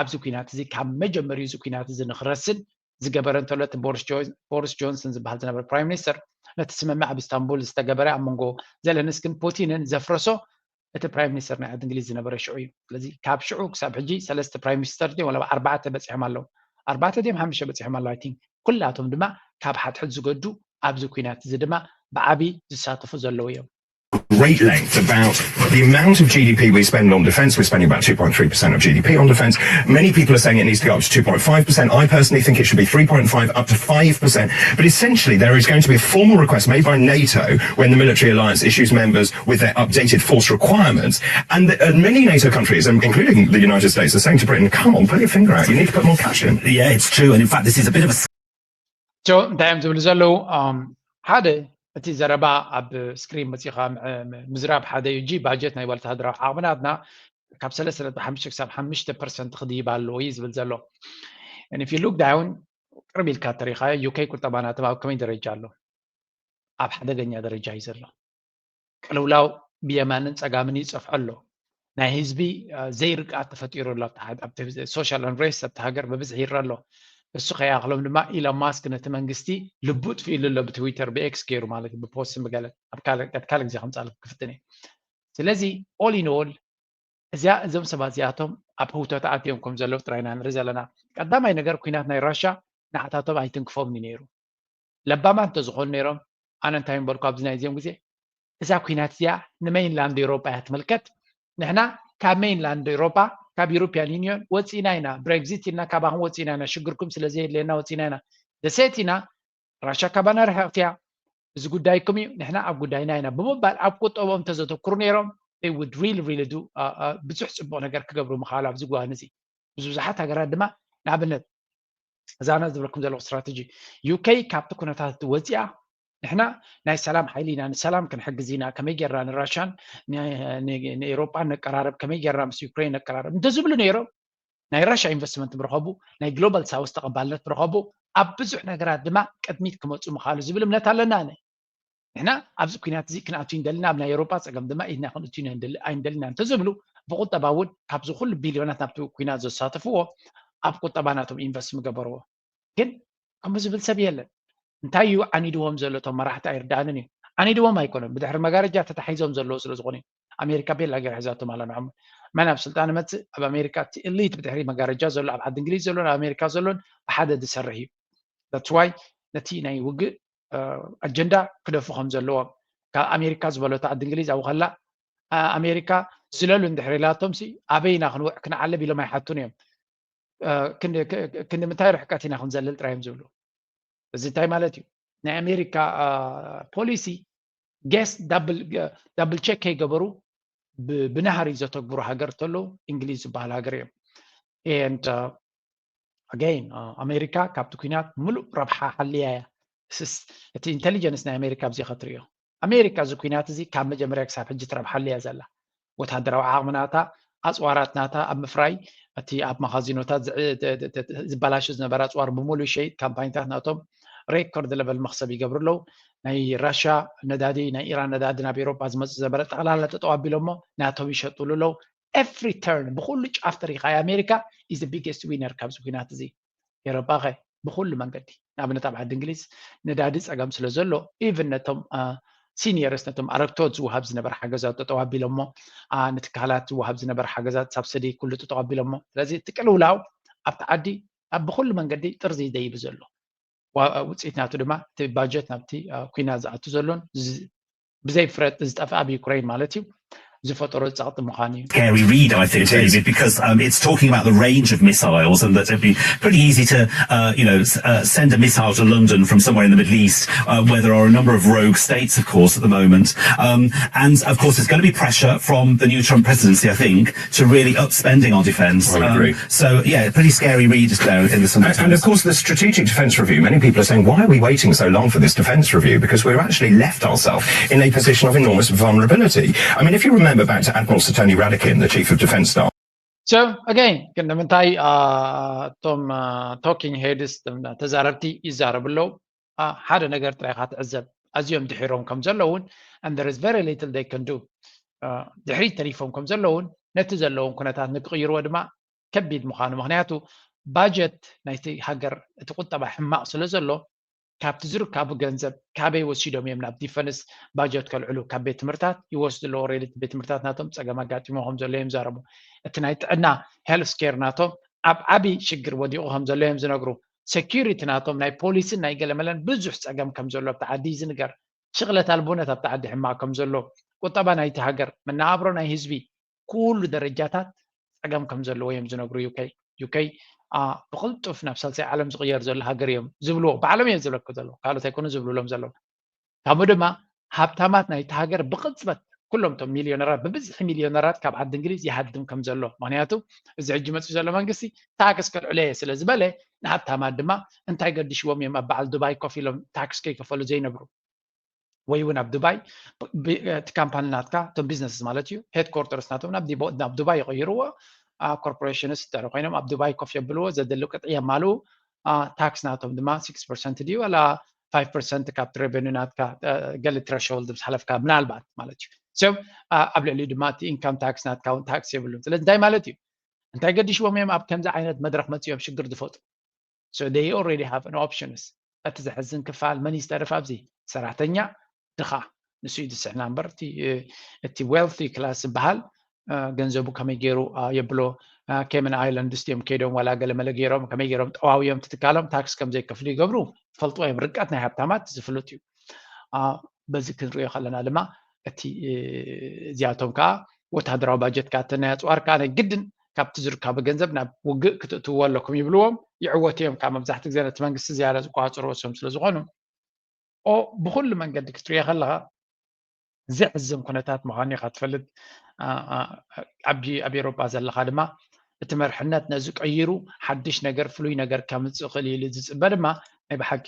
ኣብዚ ኲናት እዚ ካብ መጀመሪኡ እዚ ኲናት እዚ ንክረስን ዝገበረ እንተሎ እቲ ቦሪስ ጆንሰን ዝበሃል ዝነበረ ፕራይም ሚኒስተር ነቲ ስምምዕ ኣብ ኢስታንቡል ዝተገበረ ኣብ መንጎ ዘለንስክን ፑቲንን ዘፍረሶ እቲ ፕራይም ሚኒስተር ናይ ዓዲ እንግሊዝ ዝነበረ ሽዑ እዩ። ስለዚ ካብ ሽዑ ክሳብ ሕጂ ሰለስተ ፕራይም ሚኒስተር ድዮም ወላ ኣርባዕተ በፂሖም ኣለዉ። ኣርባዕተ ድዮም ሓሙሽተ በፂሖም ኣለዉ። I think ኩላቶም ድማ ካብ ሓድሕድ ዝገዱ ኣብዚ ኩናት እዚ ድማ ብዓቢ ዝሳተፉ ዘለዉ እዮም። Great length about the amount of G D P we spend on defence. We're spending about two point three percent of G D P on defence. Many people are saying it needs to go up to two point five percent. I personally think it should be three point five up to five percent. But essentially, there is going to be a formal request made by NATO when the military alliance issues members with their updated force requirements. And, the, and many NATO countries, including the United States, are saying to Britain, come on, put your finger out. You need to put more cash in. Yeah, it's true. And in fact, this is a bit of a ጆ እንታይ እዮም ዝብሉ ዘለዉ? ሓደ እቲ ዘረባ ኣብ ስክሪን መፂኻ ምዝራብ ሓደ እዩ እንጂ ባጀት ናይ ወታደራዊ ዓቕምናትና ካብ ሰለስተ ነጥቢ ሓሙሽተ ክሳብ ሓሙሽተ ፐርሰንት ክድይብ ኣለዎ እዩ ዝብል ዘሎ። And if you look down ቅርብ ኢልካ ተሪኻ ዩኬ ቁጠባ ናቶም ኣብ ከመይ ደረጃ ኣሎ? ኣብ ሓደገኛ ደረጃ እዩ ዘሎ። ቅልውላው ብየማንን ፀጋምን ይፀፍዖ ኣሎ። ናይ ህዝቢ ዘይርግኣት ተፈጢሩ ኣሎ። ኣብቲ social unrest ኣብቲ ሃገር ብብዝሒ ይረአ ኣሎ። እሱ ከይኣኽሎም ድማ ኢሎን ማስክ ነቲ መንግስቲ ልቡ ጥፊእሉ ኣሎ ብትዊተር ብኤክስ ገይሩ ማለት እዩ ብፖስትን ብገለን ኣብ ካልእ ግዜ ከምፃልኩም ክፍትን እየ። ስለዚ all in all እዚኣ እዞም ሰባት እዚኣቶም ኣብ ህውተት ኣትዮም ከም ዘለዉ ጥራይ ኢና ንርኢ ዘለና። ቀዳማይ ነገር ኩናት ናይ ራሻ ንዓታቶም ኣይትንክፎምን እዩ ነይሩ። ለባማት እንተዝኾኑ ነይሮም ኣነ እንታይ ምበልኩ ኣብዚ ናይ እዚኦም ግዜ እዛ ኩናት እዚኣ ንሜይንላንድ ኤውሮጳ እያ ትምልከት። ንሕና ካብ ሜይንላንድ ኤውሮጳ ካብ European Union ወፂእና ኢና፣ ብሬግዚት ኢልና ካባኹም ወፂእና ኢና፣ ሽግርኩም ስለ ዘየድልየና ወፂእና ኢና። ደሴት ኢና፣ ራሻ ካባና ርሕቕቲ እያ፣ እዚ ጉዳይኩም እዩ፣ ንሕና ኣብ ጉዳይና ኢና ብምባል ኣብ ቁጠቦም እንተዘተኩሩ ነይሮም they would really really do ብዙሕ ፅቡቕ ነገር ክገብሩ ምኽኣሉ ኣብዚ እዋን እዚ። ብዙሓት ሃገራት ድማ ንኣብነት እዛ ኣነ ዝብለኩም ዘለኹ ስትራተጂ ዩኬ ካብቲ ኩነታት ወፂኣ ንሕና ናይ ሰላም ሓይሊ ኢና፣ ንሰላም ክንሕግዝ ኢና፣ ከመይ ጌርና ንራሻን ንኤውሮጳን ነቀራረብ፣ ከመይ ጌርና ምስ ዩክሬን ነቀራረብ እንተዝብሉ ነይሮም ናይ ራሻ ኢንቨስትመንት ምረኸቡ፣ ናይ ግሎባል ሳውስ ተቐባልነት ምረኸቡ፣ ኣብ ብዙሕ ነገራት ድማ ቅድሚት ክመፁ ምኽኣሉ ዝብል እምነት ኣለና። ኣነ ንሕና ኣብዚ ኩናት እዚ ክንኣቱ እንደልና ኣብ ናይ ኤውሮጳ ፀገም ድማ ኢድና ክንእቱ ኣይንደልና እንተዝብሉ ብቁጠባ እውን ካብዚ ኩሉ ቢልዮናት ናብቲ ኩናት ዘሳተፍዎ ኣብ ቁጠባ ናቶም ኢንቨስት ምገበርዎ። ግን ከምኡ ዝብል ሰብ የለን። እንታይ እዩ ዓኒድዎም ዘሎ? እቶም መራሕቲ ኣይርዳእንን እዩ። ዓኒድዎም ኣይኮነን፣ ብድሕሪ መጋረጃ ተታሒዞም ዘለዉ ስለ ዝኾኑ እዩ። ኣሜሪካ ቤላ ገይራ ሒዛቶም ኣላ ንዖም። መን ኣብ ስልጣን መፅእ? ኣብ ኣሜሪካ እቲ ኤሊት ብድሕሪ መጋረጃ ዘሎ ኣብ ዓዲ እንግሊዝ ዘሎ ኣብ ኣሜሪካ ዘሎን ብሓደ ዝሰርሕ እዩ። That's why ነቲ ናይ ውግእ ኣጀንዳ ክደፉ ከም ዘለዎም ካብ ኣሜሪካ ዝበለቶ ዓዲ እንግሊዝ ኣብኡ ከላ ኣሜሪካ ዝለሉ እንድሕር ኢላቶም ሲ ኣበይ ኢና ክንውዕ ክንዓለብ ኢሎም ኣይሓቱን እዮም። ክንዲ ምንታይ ርሕቀት ኢና ክንዘልል ጥራይ እዮም ዝብሉ። እዚ እንታይ ማለት እዩ? ናይ ኣሜሪካ ፖሊሲ ጌስ ዳብል ቸክ ከይገበሩ ብናህሪ ዘተግብሩ ሃገር ተለዉ እንግሊዝ ዝበሃል ሃገር እዮም። And again ኣሜሪካ ካብቲ ኩናት ሙሉእ ረብሓ ሓልያ እያ። እቲ ኢንቴሊጀንስ ናይ ኣሜሪካ ኣብዚ ከትርእዮ ኣሜሪካ እዚ ኩናት እዚ ካብ መጀመርያ ክሳብ ሕጂ ትረብሓሉ እያ ዘላ። ወታደራዊ ዓቕሚ ናታ፣ ኣፅዋራት ናታ ኣብ ምፍራይ፣ እቲ ኣብ መኻዚኖታት ዝበላሹ ዝነበረ ኣፅዋር ብምሉእ ይሸይጥ፣ ካምፓኒታት ናቶም ሬኮርድ ለቨል መኽሰብ ይገብሩ ኣለዉ። ናይ ራሻ ነዳዲ፣ ናይ ኢራን ነዳዲ ናብ ኤውሮጳ ዝመፅእ ዝነበረ ጠቕላላ ጠጠው ኣቢሎሞ ናቶም ይሸጥሉ ኣለዉ። Every turn ብኩሉ ጫፍ ተሪኻ ኣሜሪካ is the biggest winner ካብዚ ኩናት እዚ። ኤውሮጳ ኸ ብኩሉ መንገዲ ንኣብነት ኣብ ዓዲ እንግሊዝ ነዳዲ ፀገም ስለ ዘሎ ኢቭን ነቶም ሲኒየርስ ነቶም ኣረግቶት ዝወሃብ ዝነበረ ሓገዛት ጠጠው ኣቢሎሞ ንትካላት ዝወሃብ ዝነበረ ሓገዛት ሳብስዲ ኩሉ ጠጠው ኣቢሎሞ። ስለዚ እቲ ቅልውላው ኣብቲ ዓዲ ኣብ ብኩሉ መንገዲ ጥርዚ ደይብ ዘሎ ውፅኢት ናቱ ድማ እቲ ባጀት ናብቲ ኩናት ዝኣቱ ዘሎን ብዘይ ፍረ ዝጠፍኣ ኣብ ዩክሬን ማለት እዩ ዝፈጠሮ ጸቕጢ ምዃኑ እዩ። Scary read, I think, David, because um, it's talking about the range of missiles and that it'd be pretty easy to, uh, you know, uh, send a missile to London from somewhere in the Middle East, uh, where there are a number of rogue states, of course, at the moment. Um, and of course, there's going to be pressure from the new Trump presidency, I think, to really up spending our defence. I agree. Um, so, yeah, pretty scary read there in the Sunday Times. And of course, the Strategic Defence Review, many people are saying, why are we waiting so long for this defence review? Because we're actually left ourselves in a position of enormous vulnerability. I mean, if you remember back to Admiral Sir Tony Radakin, the Chief of Defence Staff. So, again, ክንዲ ምንታይ እቶም ቶኪንግ ሄድስ ተዛረብቲ ይዛረቡ ኣለዉ? ሓደ ነገር ጥራይ ኢኻ ትዕዘብ፣ ኣዝዮም ድሒሮም ከም ዘለውን and there is very little they can do፣ ድሕሪት ተሪፎም ከም ዘለውን ነቲ ዘለዎም ኩነታት ንክቕይርዎ ድማ ከቢድ ምዃኑ፣ ምክንያቱ ባጀት ናይቲ ሃገር እቲ ቁጠባ ሕማቕ ስለ ዘሎ ካብቲ ዝርከቡ ገንዘብ ካበይ ወሲዶም እዮም ናብ ዲፈንስ ባጀት ከልዕሉ? ካብ ቤት ትምህርታት ይወስዱ ኣለዉ። ሬዲ ቤት ትምህርታት ናቶም ጸገም ኣጋጢሞ ከም ዘሎ እዮም ዛረቡ። እቲ ናይ ጥዕና ሄልስ ኬር ናቶም ኣብ ዓቢ ሽግር ወዲቑ ከም ዘሎ እዮም ዝነግሩ። ሴኪሪቲ ናቶም ናይ ፖሊስን ናይ ገለመለን ብዙሕ ጸገም ከም ዘሎ ኣብቲ ዓዲ እዩ ዝንገር። ሽቕለት ኣልቦነት ኣብቲ ዓዲ ሕማቕ ከም ዘሎ፣ ቁጠባ ናይቲ ሃገር፣ መነባብሮ ናይ ህዝቢ፣ ኩሉ ደረጃታት ጸገም ከም ዘለዎ እዮም ዝነግሩ። ዩኬ ዩኬ ብቕልጡፍ ናብ ሳልሳይ ዓለም ዝቕየር ዘሎ ሃገር እዮም ዝብልዎ፣ ባዕሎም እዮም ዝብለኩ ዘለዉ፣ ካልኦት ኣይኮኑ ዝብልሎም ዘለዉ። ከምኡ ድማ ሃብታማት ናይቲ ሃገር ብቕጽበት ኩሎም እቶም ሚልዮነራት፣ ብብዝሒ ሚልዮነራት ካብ ዓዲ እንግሊዝ ይሃድም ከም ዘሎ። ምክንያቱ እዚ ሕጂ መፅኡ ዘሎ መንግስቲ ታክስ ከልዕሎ እየ ስለ ዝበለ፣ ንሃብታማት ድማ እንታይ ገዲሽዎም እዮም ኣብ በዓል ዱባይ ኮፍ ኢሎም ታክስ ከይከፈሉ ዘይነብሩ? ወይ እውን ኣብ ዱባይ እቲ ካምፓኒ ናትካ፣ እቶም ቢዝነስስ ማለት እዩ፣ ሄድኮርተርስ ናቶም ናብ ዲቦ- ናብ ዱባይ ይቕይርዎ። ኮርፖሬሽንስ እንተ ኮይኖም ኣብ ዱባይ ኮፍ የብልዎ፣ ዘድሊ ቅጥዒ የማልኡ። ታክስ ናቶም ድማ ሲክስ ፐርሰንት ድዩ ዋላ ፋይቭ ፐርሰንት ካብቲ ሬቨኒ ናትካ፣ ገለ ትረሾልድ ምስ ሓለፍካ ምናልባት ማለት እዩ። ሰብ ኣብ ልዕሊኡ ድማ እቲ ኢንካም ታክስ ናትካ እውን ታክስ የብሉን። ስለዚ እንታይ ማለት እዩ? እንታይ ገዲሽዎም እዮም ኣብ ከምዚ ዓይነት መድረኽ መፅኦም ሽግር ዝፈጥሩ? So they already have an options። እቲ ዘሕዝን ክፋል መን ይስተርፍ ኣብዚ? ሰራሕተኛ፣ ድኻ፣ ንሱ እዩ ዝስሕና እምበር፣ እቲ እቲ ዌልቲ ክላስ ዝበሃል ገንዘቡ ከመይ ገይሩ የብሎ? ኬመን ኣይላንድስ ድዮም ከይዶም ዋላ ገለመለ ገይሮም ከመይ ገይሮም ጠዋውዮም ትትካሎም ታክስ ከም ዘይከፍሉ ይገብሩ? ፈልጥዎ እዮም። ርቀት ናይ ሃብታማት ዝፍልጥ እዩ። በዚ ክንሪኦ ከለና ድማ እቲ እዚኣቶም ከዓ ወታደራዊ ባጀት ከዓ እተናይ ኣፅዋር ከዓ ናይ ግድን ካብቲ ዝርከቡ ገንዘብ ናብ ውግእ ክትእትውዎ ኣለኩም ይብልዎም። ይዕወቱ እዮም። ካብ መብዛሕትኡ ግዜ ነቲ መንግስቲ ዝያዳ ዝቆፃፀሩ እሶም ስለ ዝኾኑ፣ ኦ ብኩሉ መንገዲ ክትሪኦ ከለካ ዘሕዝን ኩነታት ምዃኑ ኢካ ትፈልጥ። ኣብ ኣብ ኤሮጳ ዘለካ ድማ እቲ መርሕነት ነዚ ቀይሩ ሓድሽ ነገር ፍሉይ ነገር ከምፅእ ክእል ኢሉ ዝፅበ ድማ ናይ ብሓቂ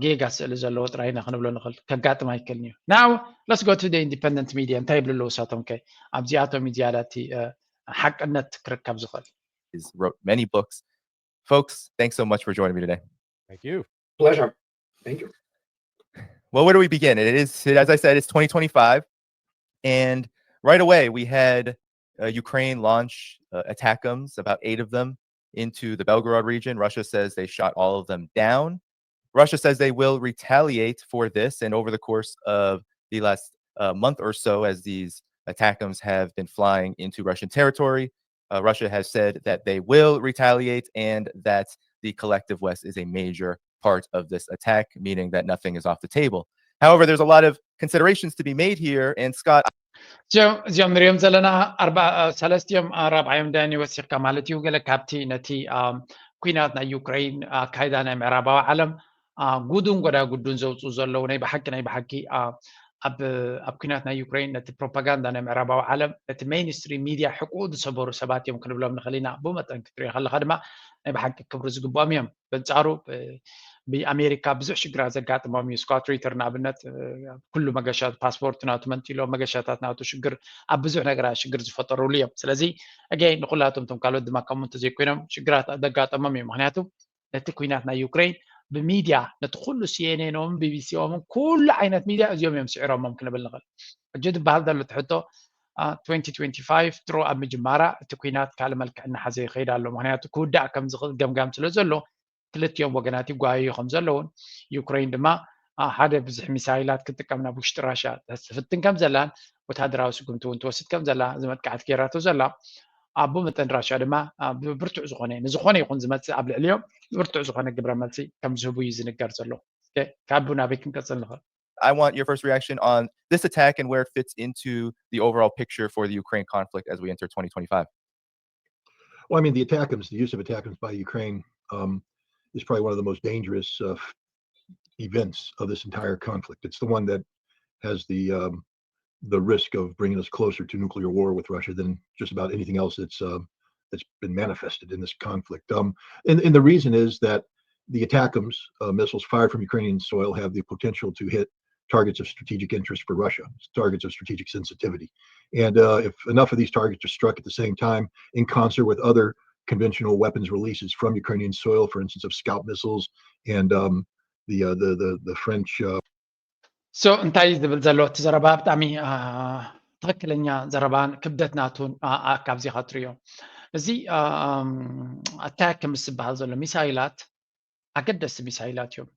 ጌጋ ስእሊ ዘለዎ ጥራይ ኢና ክንብሎ ንኽእል። ከጋጥም ኣይክእልን እዩ። Now let's go to the independent media። እንታይ ይብሉ ኣለዉ እሳቶም ከ? ኣብዚኣቶም እዩ ዝያዳ እቲ ሓቅነት ክርከብ ዝኽእል። He's wrote many books. Folks, thanks so much for joining me today. Thank you. Pleasure. Thank you. Well, where do we begin? It is, as I said, it's twenty twenty-five, and right away we had uh, Ukraine launch uh, attackums, about eight of them, into the Belgorod region. Russia says they shot all of them down. Russia says they will retaliate for this, and over the course of the last uh, month or so, as these attackums have been flying into Russian territory, uh, Russia has said that they will retaliate and that the collective West is a major part of this attack, meaning that nothing is off the table. However, there's a lot of considerations to be made here, and Scott, እዚኦም እዚኦም ንሪኦም ዘለና ኣርባ ሰለስቲኦም ራብዓዮም ዳኒ ወሲኽካ ማለት እዩ። ገለ ካብቲ ነቲ ኩናት ናይ ዩክሬን ኣካይዳ ናይ ምዕራባዊ ዓለም ጉዱን ጎዳጉዱን ዘውፅኡ ዘለዉ ናይ ብሓቂ ናይ ብሓቂ ኣብ ኣብ ኩናት ናይ ዩክሬን ነቲ ፕሮፓጋንዳ ናይ ምዕራባዊ ዓለም ነቲ ሜይንስትሪም ሚድያ ሕቁኡ ዝሰበሩ ሰባት እዮም ክንብሎም ንኽእል ኢና። ብመጠን ክትሪኦ ከለካ ድማ ናይ ብሓቂ ክብሪ ዝግብኦም እዮም። በንጻሩ ብኣሜሪካ ብዙሕ ሽግራት ዘጋጥሞም እዩ። ስኮት ሪተር ንኣብነት ኩሉ መገሻ ፓስፖርት ናቱ መንጢሎ መገሻታት ናቱ ሽግር ኣብ ብዙሕ ነገራት ሽግር ዝፈጠሩሉ እዮም። ስለዚ ኣገይ ንኩላቶም እቶም ካልኦት ድማ ከምኡ እንተዘይኮይኖም ሽግራት ዘጋጠሞም እዩ። ምክንያቱ ነቲ ኩናት ናይ ዩክሬን ብሚድያ ነቲ ኩሉ ሲኤንኤኖምን ቢቢሲኦምን ኩሉ ዓይነት ሚድያ እዚኦም እዮም ስዒሮሞም ክንብል ንኽእል። ሕጂ ዝበሃል ዘሎ ትሕቶ ትወንቲ ትወንቲ ፋይቭ ድሮ ኣብ ምጅማራ እቲ ኩናት ካልእ መልክዕ እናሓዘ ይኸይድ ኣሎ። ምክንያቱ ክውዳእ ከም ዝኽእል ገምጋም ስለ ዘሎ ክልቲኦም ወገናት ይጓየዩ ከም ዘለውን ዩክሬን ድማ ሓደ ብዙሕ ሚሳይላት ክትጥቀም ናብ ውሽጢ ራሽያ ትፍትን ከም ዘላን ወታደራዊ ስጉምቲ እውን ትወስድ ከም ዘላ እዚ መጥቃዕቲ ገይራቶ ዘላ ኣብ መጠን ራሽያ ድማ ብብርቱዕ ዝኾነ ንዝኾነ ይኹን ዝመፅእ ኣብ ልዕሊኦም ብብርቱዕ ዝኾነ ግብረ መልሲ ከም ዝህቡ እዩ ዝንገር ዘሎ። ካብ ናበይ ክንቀፅል ንኽእል? I want your first reaction on this attack and where it fits into the overall picture for the Ukraine conflict as we enter twenty twenty-five. Well, I mean, the attackums, the use of attackums by Ukraine um, is probably one of the most dangerous uh, events of this entire conflict. It's the one that has the um, the risk of bringing us closer to nuclear war with Russia than just about anything else that's uh, that's been manifested in this conflict. Um, and, and the reason is that the attackums, uh, missiles fired from Ukrainian soil, have the potential to hit targets of strategic interest for Russia, targets of strategic sensitivity. And uh, if enough of these targets are struck at the same time, in concert with other conventional weapons releases from Ukrainian soil, for instance, of Scout missiles and um, the, uh, the, the the French. Uh... So እንታይ ዝብል ዘሎ እቲ ዘረባ ብጣዕሚ ትኽክለኛ ዘረባን ክብደት ናቱን ካብዚ ኻትሪዮ እዚ ኣታክ ምስ ዝበሃል ዘሎ ሚሳይላት ኣገደስቲ ሚሳይላት እዮም።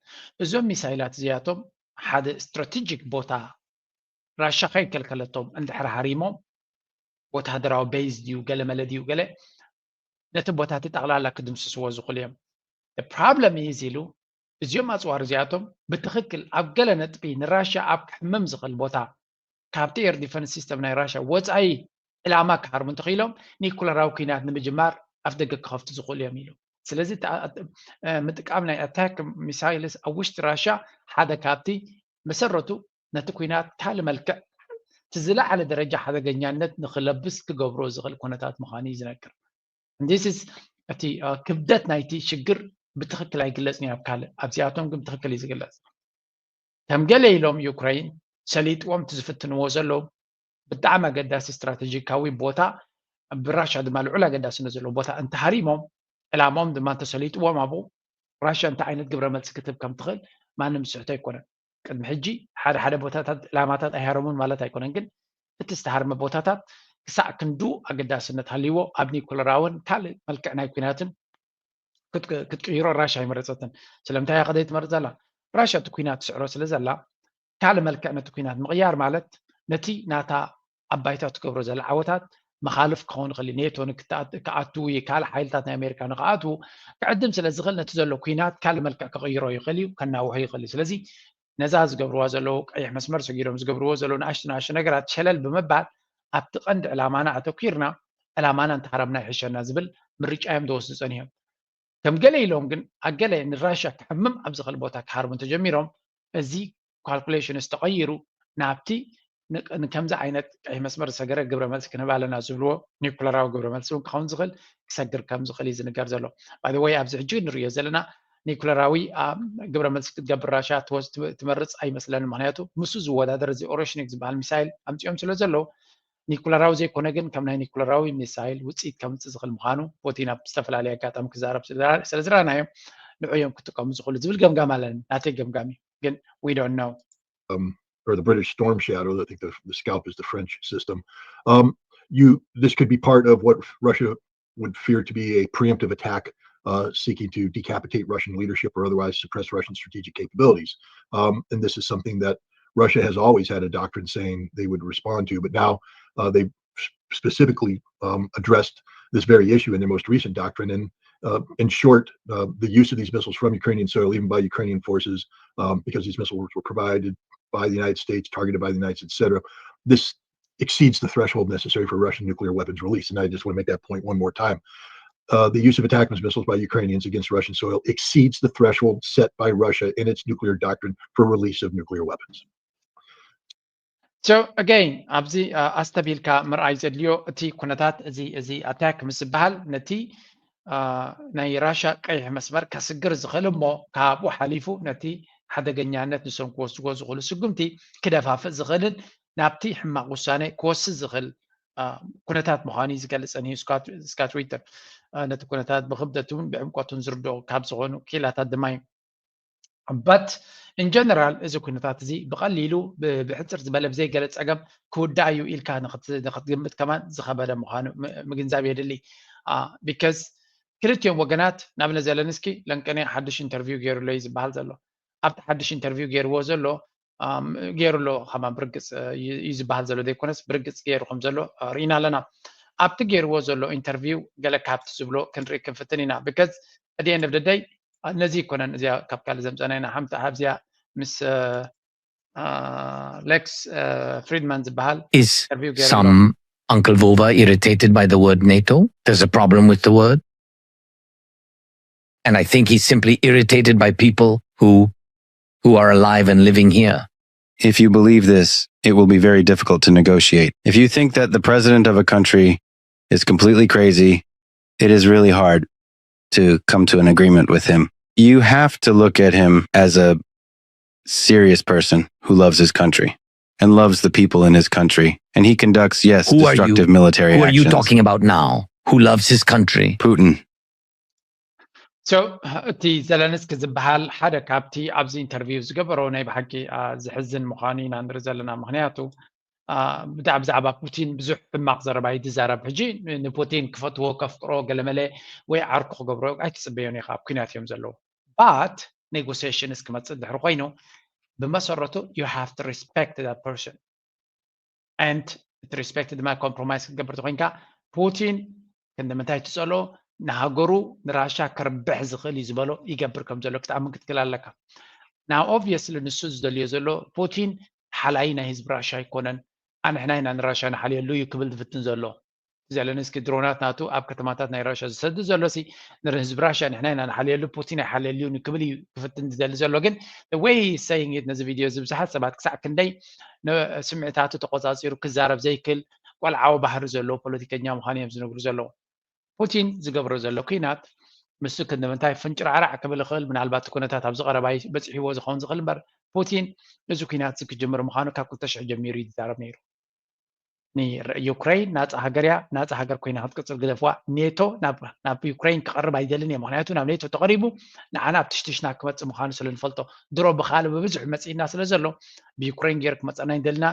እዞም ሚሳይላት እዚኣቶም ሓደ ስትራቴጂክ ቦታ ራሻ ከይከልከለቶም እንድሕር ሃሪሞም፣ ወታደራዊ ቤዝ ድዩ ገለ መለ ድዩ ገለ፣ ነቲ ቦታ እቲ ጠቕላላ ክድምስስዎ ዝኽእሉ እዮም። ፕሮብለም ኢዝ ኢሉ፣ እዚኦም ኣፅዋር እዚኣቶም ብትኽክል ኣብ ገለ ነጥቢ ንራሻ ኣብ ክሕምም ዝኽእል ቦታ ካብቲ ኤር ዲፈንስ ሲስተም ናይ ራሻ ወፃኢ ዕላማ ክሃርሙ እንተኽኢሎም ኒኩለራዊ ኩናት ንምጅማር ኣፍ ደገ ክኸፍቱ ዝኽእሉ እዮም ኢሉ። ስለዚ ምጥቃም ናይ ኣታክ ሚሳይልስ ኣብ ውሽጢ ራሻ ሓደ ካብቲ መሰረቱ ነቲ ኩናት ካልእ መልክዕ እቲ ዝለዓለ ደረጃ ሓደገኛነት ንክለብስ ክገብሮ ዝኽእል ኩነታት ምዃኑ እዩ ዝነግር። ስ እቲ ክብደት ናይቲ ሽግር ብትኽክል ኣይግለጽን እዩ ኣብ ካልእ ኣብዚኣቶም ግን ብትኽክል እዩ ዝግለጽ። ከም ገለ ኢሎም ዩክሬን ሰሊጥዎም እቲ ዝፍትንዎ ዘለዉ ብጣዕሚ ኣገዳሲ ስትራቴጂካዊ ቦታ ብራሻ ድማ ልዑል ኣገዳስነት ዘለዎ ቦታ እንተሃሪሞም ዕላማኦም ድማ እንተሰሊጥዎም ኣብኡ ራሻ እንታይ ዓይነት ግብረ መልሲ ክትህብ ከም ትኽእል ማንም ዝስሕቶ ኣይኮነን። ቅድሚ ሕጂ ሓደ ሓደ ቦታታት ዕላማታት ኣይሃረሙን ማለት ኣይኮነን፣ ግን እቲ ዝተሃርመ ቦታታት ክሳዕ ክንዱ ኣገዳስነት ሃልይዎ ኣብ ኒኩለራውን ካልእ መልክዕ ናይ ኩናትን ክትቅይሮ ራሻ ኣይመረፀትን። ስለምንታይ እያ ከደይ ትመርፅ ዘላ? ራሻ እቲ ኩናት ትስዕሮ ስለ ዘላ ካልእ መልክዕ ነቲ ኩናት ምቕያር ማለት ነቲ ናታ ኣብ ባይታ ትገብሮ ዘላ ዓወታት መኻልፍ ክኸውን ይኽእል እዩ። ኔቶ ክኣቱ ወይ ካልእ ሓይልታት ናይ ኣሜሪካ ንክኣትዉ ክዕድም ስለ ዝኽእል ነቲ ዘሎ ኩናት ካልእ መልክዕ ክቕይሮ ይኽእል እዩ፣ ከናውሖ ይኽእል እዩ። ስለዚ ነዛ ዝገብርዋ ዘለዉ ቀይሕ መስመር ሰጊሮም ዝገብርዎ ዘለዉ ንኣሽቱ ንኣሽቱ ነገራት ሸለል ብምባል ኣብቲ ቀንዲ ዕላማና ኣተኲርና ዕላማና እንተሃረምና ይሕሸና ዝብል ምርጫ እዮም ዝወስዱ ጸኒሖም። ከም ገለ ኢሎም ግን ኣገለ ንራሻ ክሕምም ኣብ ዝኽእል ቦታ ክሃርሙ እንተጀሚሮም እዚ ካልኩሌሽንስ ተቐይሩ ናብቲ ንከምዚ ዓይነት ቀይሕ መስመር ዝሰገረ ግብረ መልሲ ክንህብ ኣለና ዝብልዎ ኒኩለራዊ ግብረ መልሲ እውን ክኸውን ዝኽእል ክሰግር ከም ዝኽእል እዩ ዝንገር ዘሎ። ባይ ወይ ኣብዚ ሕጂ ንሪኦ ዘለና ኒኩለራዊ ግብረ መልሲ ክትገብር ራሻ ትመርፅ ኣይመስለኒ። ምክንያቱ ምስ ዝወዳደር እዚ ኦሮሽኒክ ዝበሃል ሚሳይል ኣምፂኦም ስለ ዘለዉ ኒኩለራዊ ዘይኮነ ግን ከም ናይ ኒኩለራዊ ሚሳይል ውፅኢት ከምፅእ ዝኽእል ምዃኑ ፑቲን ኣብ ዝተፈላለየ ኣጋጣሚ ክዛረብ ስለ ዝረኣናዮ ንዕዮም ክጥቀሙ ዝኽእሉ ዝብል ገምጋም ኣለኒ። ናተይ ገምጋም እዩ ግን we don't know. Or the British Storm Shadow. I think the, the Scalp is the French system. Um, you this could be part of what Russia would fear to be a preemptive attack uh, seeking to decapitate Russian leadership or otherwise suppress Russian strategic capabilities. Um, and this is something that Russia has always had a doctrine saying they would respond to, but now uh, they specifically um, addressed this very issue in their most recent doctrine. And uh, in short, uh, the use of these missiles from Ukrainian soil, even by Ukrainian forces, um, because these missiles were provided by the United States, targeted by the United States, et cetera. This exceeds the threshold necessary for Russian nuclear weapons release. And I just want to make that point one more time. Uh, the use of attack missiles by Ukrainians against Russian soil exceeds the threshold set by Russia in its nuclear doctrine for release of nuclear weapons. So again ኣብዚ ኣስተቢልካ ምርኣይ ዘድልዮ እቲ ኩነታት እዚ እዚ ኣታክ ምስ ዝበሃል ነቲ ናይ ራሻ ቀይሕ መስመር ከስግር ዝኽእል እሞ ካብኡ ሓሊፉ ነቲ ሓደገኛነት ንሶም ክወስድዎ ዝኽእሉ ስጉምቲ ክደፋፍእ ዝኽእልን ናብቲ ሕማቕ ውሳነ ክወስድ ዝኽእል ኩነታት ምዃኑ እዩ ዝገልጽ ጸኒሑ። ስካት ሪተር ነቲ ኩነታት ብክብደቱን ብዕምቆቱን ዝርድኦ ካብ ዝኾኑ ክኢላታት ድማ እዩ። But in general እዚ ኩነታት እዚ ብቐሊሉ ብሕጽር ዝበለ ብዘይ ገለ ጸገም ክውዳእ እዩ ኢልካ ንክትግምት ከማን ዝኸበደ ምዃኑ ምግንዛብ የድሊ። Because ክልቲኦም ወገናት ንኣብነት ዘለንስኪ ለንቀኔ ሓድሽ ኢንተርቪው ገይሩ ኣሎ እዩ ዝበሃል ዘሎ። ኣብቲ ሓድሽ ኢንተርቪው ገይርዎ ዘሎ ገይሩ ኣሎ ከማን ብርግፅ እዩ ዝበሃል ዘሎ ዘይኮነስ ብርግፅ ገይሩ ከም ዘሎ ርኢና ኣለና። ኣብቲ ገይርዎ ዘሎ ኢንተርቪው ገለ ካብቲ ዝብሎ ክንርኢ ክንፍትን ኢና። Because at the end of the day ነዚ ይኮነን እዚኣ ካብ ካልእ ዘምፀና ኢና ሓምታ ኣብዚኣ ምስ ሌክስ ፍሪድማን ዝበሃል Is some Uncle Vova irritated by the word NATO? There's a problem with the word. And I think he's simply irritated by people who who are alive and living here. If you believe this, it will be very difficult to negotiate. If you think that the president of a country is completely crazy, it is really hard to come to an agreement with him. You have to look at him as a serious person who loves his country and loves the people in his country. And he conducts, yes, Who are you? destructive military Who are you actions. talking about now? Who loves his country? Putin. So እቲ ዘለንስኪ ዝበሃል ሓደ ካብቲ ኣብዚ ኢንተርቪው ዝገበሮ ናይ ብሓቂ ዘሕዝን ምዃኑ ኢና ንርኢ ዘለና። ምክንያቱ ብዛዕባ ፑቲን ብዙሕ ሕማቕ ዘረባ ይትዛረብ። ሕጂ ንፑቲን ክፈትዎ ከፍቅሮ ገለመለ ወይ ዓርኩ ክገብሮ ኣይትፅበዮን ኢኻ። ኣብ ኩናት እዮም ዘለዉ። but negotiations ክመፅእ ድሕሪ ኮይኑ ብመሰረቱ you have to respect that person and እቲ respect ድማ compromise ክትገብር ተኮይንካ ፑቲን ክንዲ ምንታይ ትፀሎ ንሃገሩ ንራሻ ክርብሕ ዝኽእል እዩ ዝበሎ ይገብር ከም ዘሎ ክትኣምን ክትክእል ኣለካ። Now obviously ንሱ ዝደልዮ ዘሎ ፑቲን ሓላይ ናይ ህዝቢ ራሻ ኣይኮነን ኣንሕና ኢና ንራሻ ንሓልየሉ እዩ ክብል ዝፍትን ዘሎ። ዘለንስኪ ድሮናት ናቱ ኣብ ከተማታት ናይ ራሻ ዝሰድድ ዘሎ ሲ ንህዝቢ ራሻ ንሕና ኢና ንሓልየሉ ፑቲን ኣይሓልየሉ እዩ ክብል እዩ ክፍትን ዝደሊ ዘሎ ግን ወይ ሰይንት ነዚ ቪድዮ እዚ ብዙሓት ሰባት ክሳዕ ክንደይ ስምዕታቱ ተቆፃፂሩ ክዛረብ ዘይክል ቆልዓዊ ባህሪ ዘለዎ ፖለቲከኛ ምዃኑ እዮም ዝነግሩ ዘለዉ። ፑቲን ዝገብሮ ዘሎ ኩናት ምስ ክንዲ ምንታይ ፍንጭራዕራዕ ክብል ይኽእል ምናልባት ኩነታት ኣብዚ ቀረባ በፂሕዎ ዝኸውን ዝኽእል እምበር ፑቲን እዚ ኩናት እዚ ክጅምር ምዃኑ ካብ ክልተ ሽሕ ጀሚሩ እዩ ዝዛረብ ነይሩ። ንዩክሬን ናፃ ሃገር እያ ናፃ ሃገር ኮይና ክትቅፅል ግደፍዋ ኔቶ ናብ ዩክሬን ክቐርብ ኣይደልን እየ ምክንያቱ ናብ ኔቶ ተቐሪቡ ንዓና ኣብ ትሽትሽና ክመፅእ ምዃኑ ስለ ንፈልጦ ድሮ ብካልእ ብብዙሕ መፅእና ስለ ዘሎ ብዩክሬን ገይሩ ክመፀና ይደልና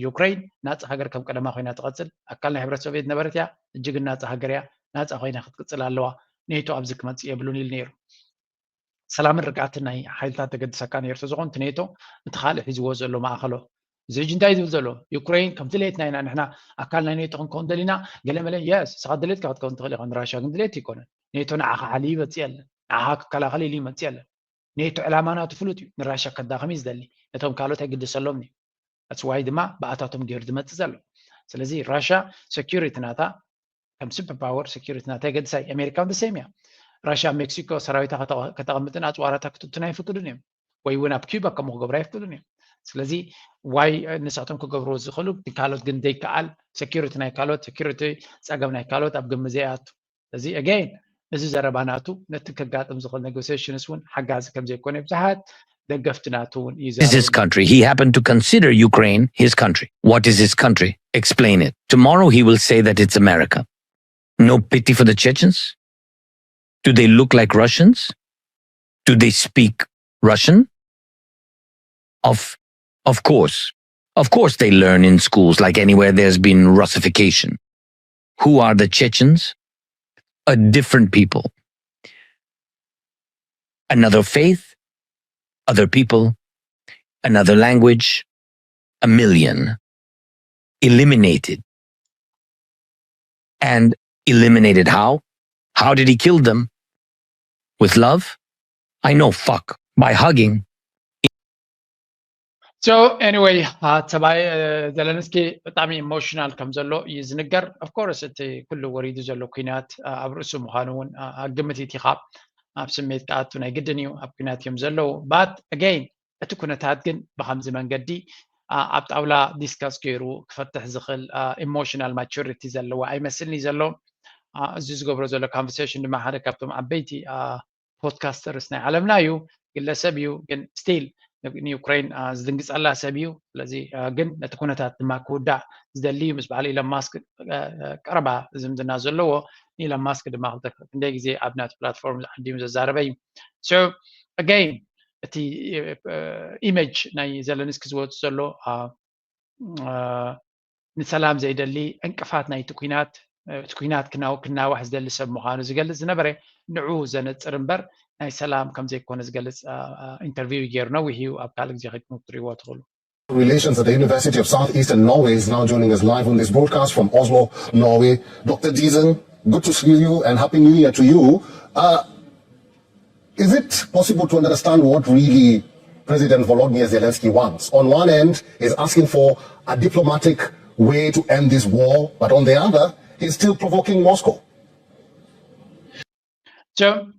ዩክሬን ናፃ ሃገር ከም ቀደማ ኮይና ትቐፅል ኣካል ናይ ሕብረት ሶቪየት ነበረት እያ እጅግን ናፃ ሃገር እያ ናፃ ኮይና ክትቅፅል ኣለዋ ኔቶ ኣብዚ ክመፅእ የብሉን ኢሉ ነይሩ ሰላምን ርግኣትን ናይ ሓይልታት ተገድሰካ ነይሩ ተዝኾን እቲ ኔቶ እቲ ካልእ ሒዝዎ ዘሎ ማእኸሎ እዚ ሕጂ እንታይ ዝብል ዘሎ ዩክሬን ከም ድሌትና ኢና ንሕና ኣካል ናይ ኔቶ ክንከውን ደሊና ገለ መለ የስ ስኻ ድሌትካ ክትከውን ትኽእል ኢኻ ንራሻ ግን ድሌት ይኮነን ኔቶ ንዓኻ ሓልዩ ይመፅእ የለን ንዓኻ ክከላኸል ኢሉ ይመፅእ የለን ኔቶ ዕላማ ናቱ ፍሉጥ እዩ ንራሻ ከዳኸም እዩ ዝደሊ ነቶም ካልኦት ኣይግድሰሎም እዩ that's why ድማ ብኣታቶም ገይሩ ዝመፅእ ዘሎ ስለዚ ራሻ security ናታ ከም super power security ናታ የገድሳ እዩ ኣሜሪካ the same እያ ራሻ ሜክሲኮ ሰራዊታ ከተቐምጥን ኣፅዋራታ ክትብትን ኣይፍቅዱን እዮም ወይ እውን ኣብ ኪባ ከምኡ ክገብሩ ኣይፍቅዱን እዮም ስለዚ ዋይ ንሳቶም ክገብርዎ ዝኽእሉ ካልኦት ግን ዘይከኣል security ናይ ካልኦት security ፀገም ናይ ካልኦት ኣብ ግምት ዘይኣቱ እዚ again እዚ ዘረባ ናቱ ነቲ ከጋጥም ዝኽእል negotiations እውን ሓጋዚ ከም ዘይኮነ ብዙሓት ደገፍቲ ናቱ እውን እዩ Is his country. He happened to consider Ukraine his country. What is his country? Explain it. Tomorrow he will say that it's America. No pity for the Chechens? Do they look like Russians? Do they speak Russian? Of of course. Of course they learn in schools like anywhere there's been Russification. Who are the Chechens? A different people. Another faith, other people, another language, a million. Eliminated. And eliminated how? How did he kill them? With love? I know, fuck. By hugging. So anyway ሰብኣይ ዘለንስኪ ብጣዕሚ ኢሞሽናል ከም ዘሎ እዩ ዝንገር of course እቲ ኩሉ ወሪዱ ዘሎ ኩናት ኣብ ርእሱ ምዃኑ እውን ኣብ ግምት ይቲኻ ኣብ ስሜት ክኣቱ ናይ ግድን እዩ ኣብ ኩናት እዮም ዘለዉ but again እቲ ኩነታት ግን ብከምዚ መንገዲ ኣብ ጣውላ discuss ገይሩ ክፈትሕ ዝኽእል emotional maturity ዘለዎ ኣይመስልን እዩ ዘሎ እዚ ዝገብሮ ዘሎ conversation ድማ ሓደ ካብቶም ዓበይቲ podcasters ናይ ዓለምና እዩ ግለሰብ እዩ ግን still ንዩክሬን ዝድንግፀላ ሰብ እዩ ስለዚ ግን ነቲ ኩነታት ድማ ክውዳእ ዝደሊ እዩ ምስ በዓል ኢለን ማስክ ቀረባ ዝምድና ዘለዎ ንኢለን ማስክ ድማ ክንደይ ግዜ ኣብ ናቲ platform ዓዲሙ ዘዛረበ እዩ so again እቲ image ናይ ዘለንስኪ ዝወፅ ዘሎ ንሰላም ዘይደሊ ዕንቅፋት ናይቲ ኩናት እቲ ኩናት ክናዋሕ ዝደሊ ሰብ ምዃኑ ዝገልፅ ዝነበረ ንዑ ዘነፅር እምበር ናይ ሰላም ከም ዘይኮነ ዝገልፅ interview ገይሩ ነዊሕ እዩ ኣብ ካልእ ግዜ ከይድኩም ክትሪእዎ ትኽእሉ Relations at the University of Southeastern Norway is now joining us live on this broadcast from Oslo, Norway. Doctor Disen, good to see you and Happy New Year to you. Uh, is it possible to understand what really President Volodymyr Zelensky wants? On one end, he's asking for a diplomatic way to end this war, but on the other, he's still provoking Moscow.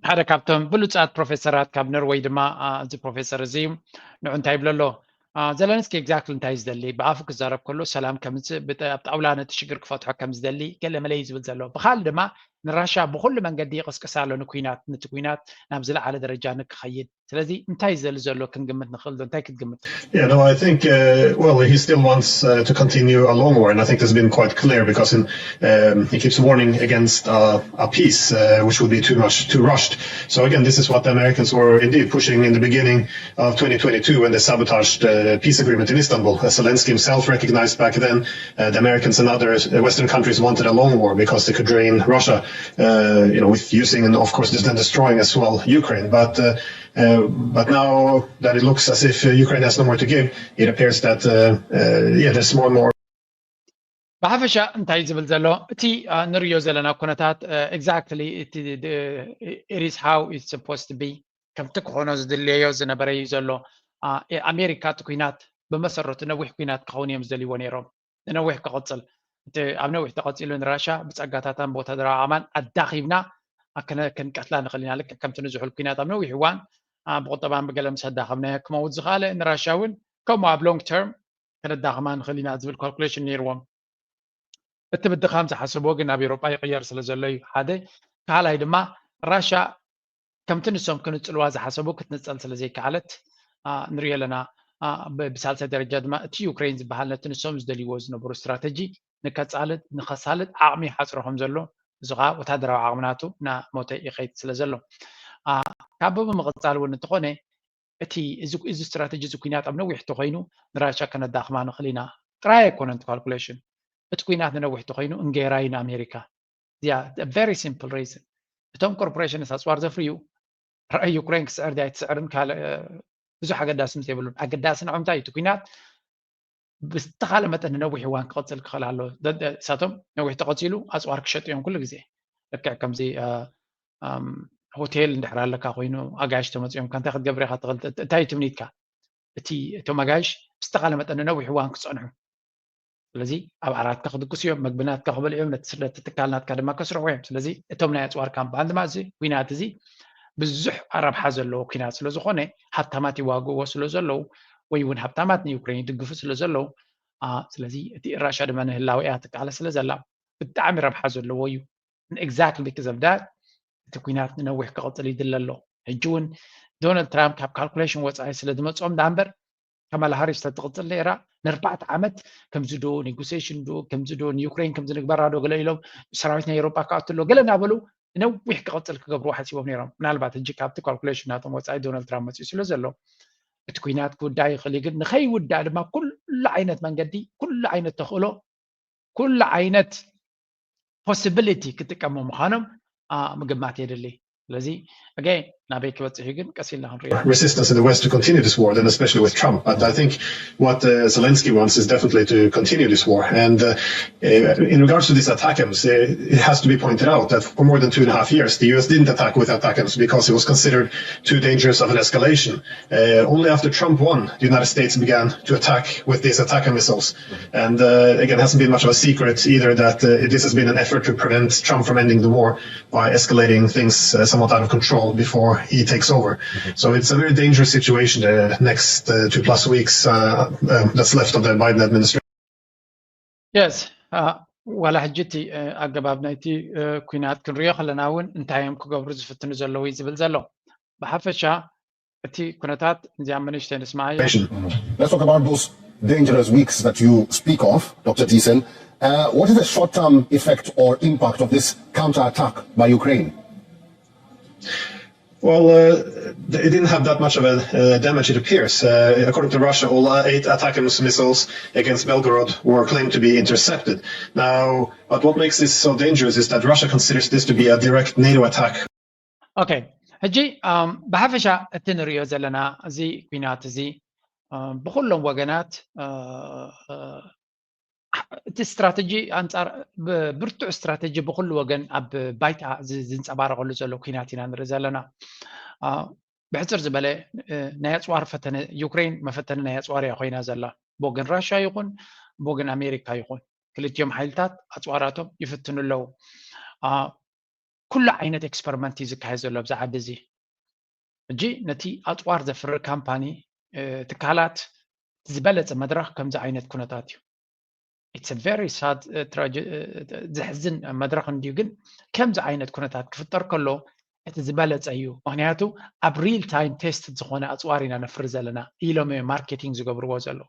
ሓደ ካብቶም ብሉፃት ፕሮፌሰራት ካብ ኖርወይ ድማ እዚ ፕሮፌሰር እዚ ንዑ እንታይ ይብሎ ኣሎ ዘለንስኪ exactly እንታይ ዝደሊ ብኣፉ ክዛረብ ከሎ ሰላም ከምፅእ ኣብ ጣውላ ነቲ ሽግር ክፈትሖ ከም ዝደሊ ገለ መለ እዩ ዝብል ዘሎ ብካል ድማ ንራሻ ብኩሉ መንገዲ ይቅስቅስ ኣሎ ንኩናት ነቲ ኩናት ናብ ዝለዓለ ደረጃ ንክኸይድ ስለዚ እንታይ ዘል ዘሎ ክንግምት ንኽእል ዶ እንታይ ክትግምት Yeah, no, I think, uh, well, he still wants uh, to continue a long war, and I think that's been quite clear because in, um, he keeps warning against uh, a peace uh, which would be too much, too rushed. So again, this is what the Americans were indeed pushing in the beginning of twenty twenty-two when they sabotaged the peace agreement in Istanbul. As Zelensky himself recognized back then, uh, the Americans and other uh, Western countries wanted a long war because they could drain Russia. uh, you know, with using and of course then destroying as well Ukraine. But uh, uh, but now that it looks as if uh, Ukraine has no more to give, it appears that uh, uh, yeah, there's more and more. ብሓፈሻ እንታይ ዝብል ዘሎ እቲ ንሪዮ ዘለና ኩነታት exactly it is how it's supposed to be ከምቲ ክኾኖ ዝድልየዮ ዝነበረ እዩ ዘሎ። ኣሜሪካ እቲ ኩናት ብመሰረቱ ነዊሕ ኩናት ክኸውን እዮም ዝደልይዎ ነይሮም። ንነዊሕ ክቕፅል እቲ ኣብ ነዊሕ ተቐፂሉ ንራሻ ብፀጋታታን ብወታደራዊ ዓቕማን ኣዳኺብና ክንቀትላ ንኽእል ኢና። ልክዕ ከምቲ ንዝሑል ኩናት ኣብ ነዊሕ እዋን ብቁጠባን ብገለ ምስ ኣዳኸምናዮ ክመውት ዝኽኣለ ንራሻ እውን ከምኡ ኣብ long term ከነዳኽማ ንኽእል ኢና ዝብል calculation ነይርዎም። እቲ ብድኻም ዝሓሰብዎ ግን ናብ ኤውሮጳ ይቕየር ስለ ዘሎ እዩ ሓደ። ካልኣይ ድማ ራሻ ከምቲ ንሶም ክንጽልዋ ዝሓሰቡ ክትንጸል ስለ ዘይከኣለት ንሪኦ ኣለና። ብሳልሳይ ደረጃ ድማ እቲ ዩክሬን ዝበሃል ነቲ ንሶም ዝደልይዎ ዝነበሩ ስትራተጂ ንከሳልጥ ዓቕሚ ይሓጽሮ ከም ዘሎ እዚ ከዓ ወታደራዊ ዓቕሚ ናቱ እናሞተ ይኸይድ ስለ ዘሎ ካብ ብምቕጻል እውን እንተኾነ እቲ እዚ ስትራተጂ እዚ ኩናት ኣብ ነዊሕ ተኮይኑ ንራሻ ከነዳኽማ ንኽእል ኢና ጥራይ ኣይኮነን calculation። እቲ ኩናት ንነዊሕ ተኮይኑ እንጌራ እዩ ንኣሜሪካ። እዚኣ very simple reason። እቶም corporations ኣፅዋር ዘፍርዩ ዩክሬን ክስዕር ድያ ኣይትስዕርን ካልእ ብዙሕ ኣገዳሲ ምስ የብሉን። ኣገዳሲ ንዖም እንታይ እዩ? እቲ ኩናት ብዝተኻለ መጠን ንነዊሕ እዋን ክቕፅል ክኽእል ኣሎ። እሳቶም ነዊሕ ተቐፂሉ ኣፅዋር ክሸጡ እዮም ኩሉ ግዜ። ልክዕ ከምዚ ሆቴል እንድሕር ኣለካ ኮይኑ ኣጋይሽ ተመፂኦም እንታይ ክትገብር ኢኻ ትኽእል? እንታይ እዩ ትምኒትካ? እቲ እቶም ኣጋይሽ ብዝተኻለ መጠን ንነዊሕ እዋን ክፀንሑ ስለዚ ኣብ ዓራትካ ክድቅሱ እዮም፣ መግቢ ናትካ ክበልዑ እዮም፣ ነቲ ትካል ናትካ ድማ ከስርሑ እዮም። ስለዚ እቶም ናይ ኣፅዋር ካምፓኒ ድማ እዚ ኩናት እዚ ብዙሕ ረብሓ ዘለዎ ኩናት ስለ ዝኾነ ሃብታማት ይዋግእዎ ስለ ዘለዉ ወይ እውን ሃብታማት ንዩክሬን ይድግፉ ስለ ዘለዉ ስለዚ እቲ ራሻ ድማ ንህላወ እያ ትቃለስ ስለ ዘላ ብጣዕሚ ረብሓ ዘለዎ እዩ። Exactly because of that እቲ ኩናት ንነዊሕ ክቕፅል ይድለ ኣሎ። ሕጂ እውን ዶናልድ ትራምፕ ካብ calculation ወፃኢ ስለ ዝመፅኦም ዳ እምበር ካማላ ሃሪስ ተትቕፅል ነይራ ንኣርባዕተ ዓመት ከምዚ ዶ negotiation ዶ ከምዚ ዶ ንዩክሬን ከምዚ ንግበራ ዶ ገለ ኢሎም ሰራዊት ናይ ኤውሮጳ ክኣቱ ኣሎ ገለ እናበሉ ነዊሕ ክቕፅል ክገብርዎ ሓሲቦም ነይሮም። ምናልባት ሕጂ ካብቲ calculation ናቶም ወፃኢ ዶናልድ ትራምፕ መፅኡ ስለ ዘሎ እቲ ኩናት ክውዳእ ይኽእል እዩ። ግን ንኸይውዳእ ድማ ኩሉ ዓይነት መንገዲ ኩሉ ዓይነት ተኽእሎ ኩሉ ዓይነት possibility ክጥቀሙ ምዃኖም ምግማት የድሊ። ስለዚ again ናበይ ክበፅሕ እዩ ግን ቀስ ኢልና ክንሪኦ። Resistance in the West to continue this war, then especially with Trump. But I think what uh, Zelensky wants is definitely to continue this war. And uh, uh, in regards to these ATACMS, uh, it has to be pointed out that for more than two and a half years, the U S didn't attack with ATACMS because it was considered too dangerous of an escalation. Uh, only after Trump won, the United States began to attack with these ATACMS missiles. And uh, again, it hasn't been much of a secret either that uh, this has been an effort to prevent Trump from ending the war by escalating things uh, somewhat out of control before he takes over. So it's a very dangerous situation the next uh, two plus weeks uh, uh, that's left of the Biden administration. Yes. ዋላ ሕጂ እቲ ኣገባብ ናይቲ ኩናት ክንሪኦ ከለና እውን እንታይ እዮም ክገብሩ ዝፍትኑ ዘለዉ እዩ ዝብል ዘሎ። ብሓፈሻ እቲ ኩነታት እዚኣ መንእሽተይ ንስማዓዮ። Let's talk about those dangerous weeks that you speak of, Doctor Thiessen. Uh, what is the short-term effect or impact of this counterattack by Ukraine? Well, uh, it didn't have that much of a uh, damage, it appears. Uh, according to Russia, all eight ATACMS missiles against Belgorod were claimed to be intercepted. Now, but what makes this so dangerous is that Russia considers this to be a direct NATO attack. Okay. ሕጂ ብሓፈሻ እቲ ንሪኦ ዘለና እዚ ኩናት እዚ ብኩሎም ወገናት እቲ ስትራተጂ ኣንፃር ብርቱዕ ስትራተጂ ብኩሉ ወገን ኣብ ባይታ ዝንፀባረቀሉ ዘሎ ኩናት ኢና ንርኢ ዘለና። ብሕፅር ዝበለ ናይ ኣፅዋር ፈተነ ዩክሬን መፈተኒ ናይ ኣፅዋር እያ ኮይና ዘላ። ብወገን ራሻ ይኹን ብወገን ኣሜሪካ ይኹን ክልቲኦም ሓይልታት ኣፅዋራቶም ይፍትኑ ኣለዉ። ኩሉ ዓይነት experiment እዩ ዝካየድ ዘሎ ኣብዚ ዓዲ እዚ። ሕጂ ነቲ ኣፅዋር ዘፍሪ ካምፓኒ ትካላት ዝበለፀ መድረኽ ከምዚ ዓይነት ኩነታት እዩ። It's a very sad ዘሕዝን መድረኽ እንድዩ፣ ግን ከምዚ ዓይነት ኩነታት ክፍጠር ከሎ እቲ ዝበለፀ እዩ። ምክንያቱ ኣብ real time test ዝኾነ ኣፅዋር ኢና ነፍሪ ዘለና ኢሎም እዮም ማርኬቲንግ ዝገብርዎ ዘለዉ።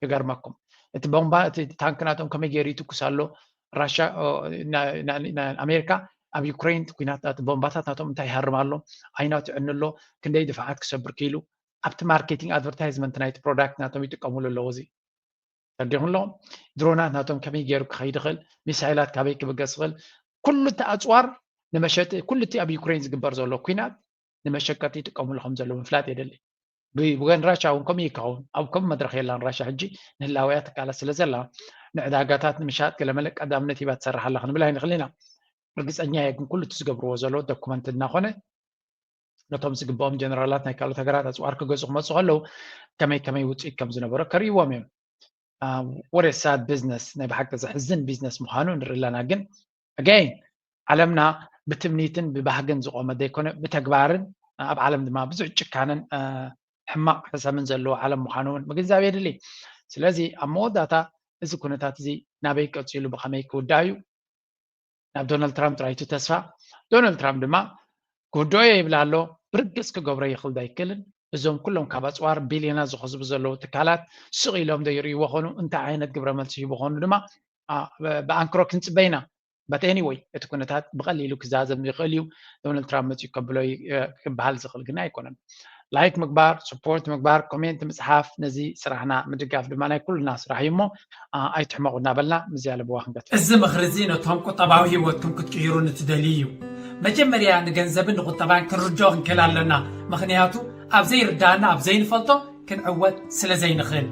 ይገርመኩም እቲ ቦምባ እቲ ታንክ ናቶም ከመይ ገይሩ ይትኩስ ኣሎ። ራሻ ኣሜሪካ ኣብ ዩክሬን ኩናት ቦምባታት ናቶም እንታይ ይሃርም ኣሎ፣ ኣይናቱ ዕኒ ኣሎ፣ ክንደይ ድፍዓት ክሰብር ክኢሉ ኣብቲ ማርኬቲንግ ኣድቨርታይዝመንት ናይቲ ፕሮዳክት ናቶም ይጥቀሙሉ ኣለዉ። እዚ ተረዲኹም ኣለኹም ድሮናት ናቶም ከመይ ገይሩ ክኸይድ ይኽእል፣ ሚሳይላት ካበይ ክብገስ ይኽእል፣ ኩሉ እቲ ኣፅዋር ንመሸጢ፣ ኩሉ እቲ ኣብ ዩክሬን ዝግበር ዘሎ ኩናት ንመሸቀጢ ይጥቀምሉ ከም ዘለዉ ምፍላጥ የደሊ። ብወገን ራሻ እውን ከምኡ ይከውን። ኣብ ከም መድረክ የላን ራሻ ሕጂ ንህላውያ ትቃለስ ስለ ዘላ ንዕዳጋታት ንምሻጥ ገለመለ ቀዳምነት ሂባ ትሰርሕ ኣላ ክንብል ኣይንኽእል ኢና። ርግፀኛ እየ ግን ኩሉ እቲ ዝገብርዎ ዘሎ ዶኩመንት እናኾነ ነቶም ዝግብኦም ጀነራላት ናይ ካልኦት ሃገራት ኣፅዋር ክገዙ ክመፁ ከለዉ ከመይ ከመይ ውፅኢት ከም ዝነበሮ ከርእይዎም እዮም። ወደ ሳድ ቢዝነስ ናይ ብሓቂ ዘሕዝን ቢዝነስ ምዃኑ ንርኢ ኣለና። ግን ኣገይን ዓለምና ብትምኒትን ብባህግን ዝቆመ ዘይኮነ ብተግባርን ኣብ ዓለም ድማ ብዙሕ ጭካንን ሕማቕ ሕሰምን ዘለዎ ዓለም ምዃኑ እውን ምግንዛብ የድሊ። ስለዚ ኣብ መወዳእታ እዚ ኩነታት እዚ ናበይ ቀፂሉ ብኸመይ ክውዳእ እዩ? ናብ ዶናልድ ትራምፕ ጥራይ እዩ ተስፋ። ዶናልድ ትራምፕ ድማ ክውድኦ እየ ይብል ኣሎ። ብርግፅ ክገብሮ ይኽእል ዶ ኣይክእልን? እዞም ኩሎም ካብ ኣፅዋር ቢልዮናት ዝኸስቡ ዘለዉ ትካላት ስቕ ኢሎም ዶ ይርእይዎ ኾኑ? እንታይ ዓይነት ግብረ መልሲ ሂቡ ኾኑ ድማ ብኣንክሮ ክንፅበ ኢና። But anyway እቲ ኩነታት ብቐሊሉ ክዛዘም ይኽእል እዩ። ዶናልድ ትራምፕ መፂኡ ከብሎ ክበሃል ዝኽእል ግን ኣይኮነን። ላይክ ምግባር፣ ስፖርት ምግባር፣ ኮሜንት ምፅሓፍ ነዚ ስራሕና ምድጋፍ ድማ ናይ ኩልና ስራሕ እዩ እሞ ኣይትሕመቑ እናበልና ምዚ ያለ ብዋ ክንገት እዚ ምኽሪ እዚ ነቶም ቁጠባዊ ህይወትኩም ክትቅይሩ ንትደልዩ እዩ። መጀመርያ ንገንዘብን ንቁጠባን ክንርድኦ ክንክእል ኣለና። ምኽንያቱ ኣብ ዘይርዳእና ኣብ ዘይንፈልጦ ክንዕወት ስለ ዘይንኽእል።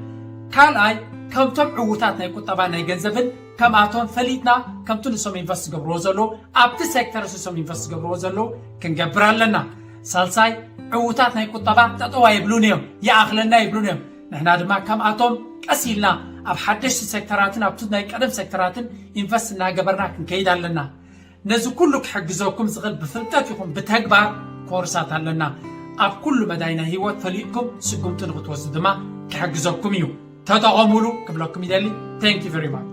ካልኣይ ከምቶም ዕዉታት ናይ ቁጠባን ናይ ገንዘብን ከምኣቶም ፈሊጥና ከምቲ ንሶም ኢንቨስት ዝገብርዎ ዘለዉ ኣብቲ ሴክተር ንሶም ኢንቨስት ዝገብርዎ ዘለዉ ክንገብር ኣለና። ሳልሳይ ዕዉታት ናይ ቁጠባ ጠጠው ኣይብሉን እዮም፣ ይኣኽለና ይብሉን እዮም። ንሕና ድማ ከምኣቶም ቀስ ኢልና ኣብ ሓደሽቲ ሴክተራትን ኣብቲ ናይ ቀደም ሴክተራትን ኢንቨስት እናገበርና ክንከይድ ኣለና። ነዚ ኩሉ ክሕግዘኩም ዝኽእል ብፍልጠት ይኹን ብተግባር ኮርሳት ኣለና። ኣብ ኩሉ መዳይ ናይ ህይወት ፈሊጥኩም ስጉምቲ ንክትወስዱ ድማ ክሕግዘኩም እዩ። ተጠቐሙሉ ክብለኩም ይደሊ። Thank you very much።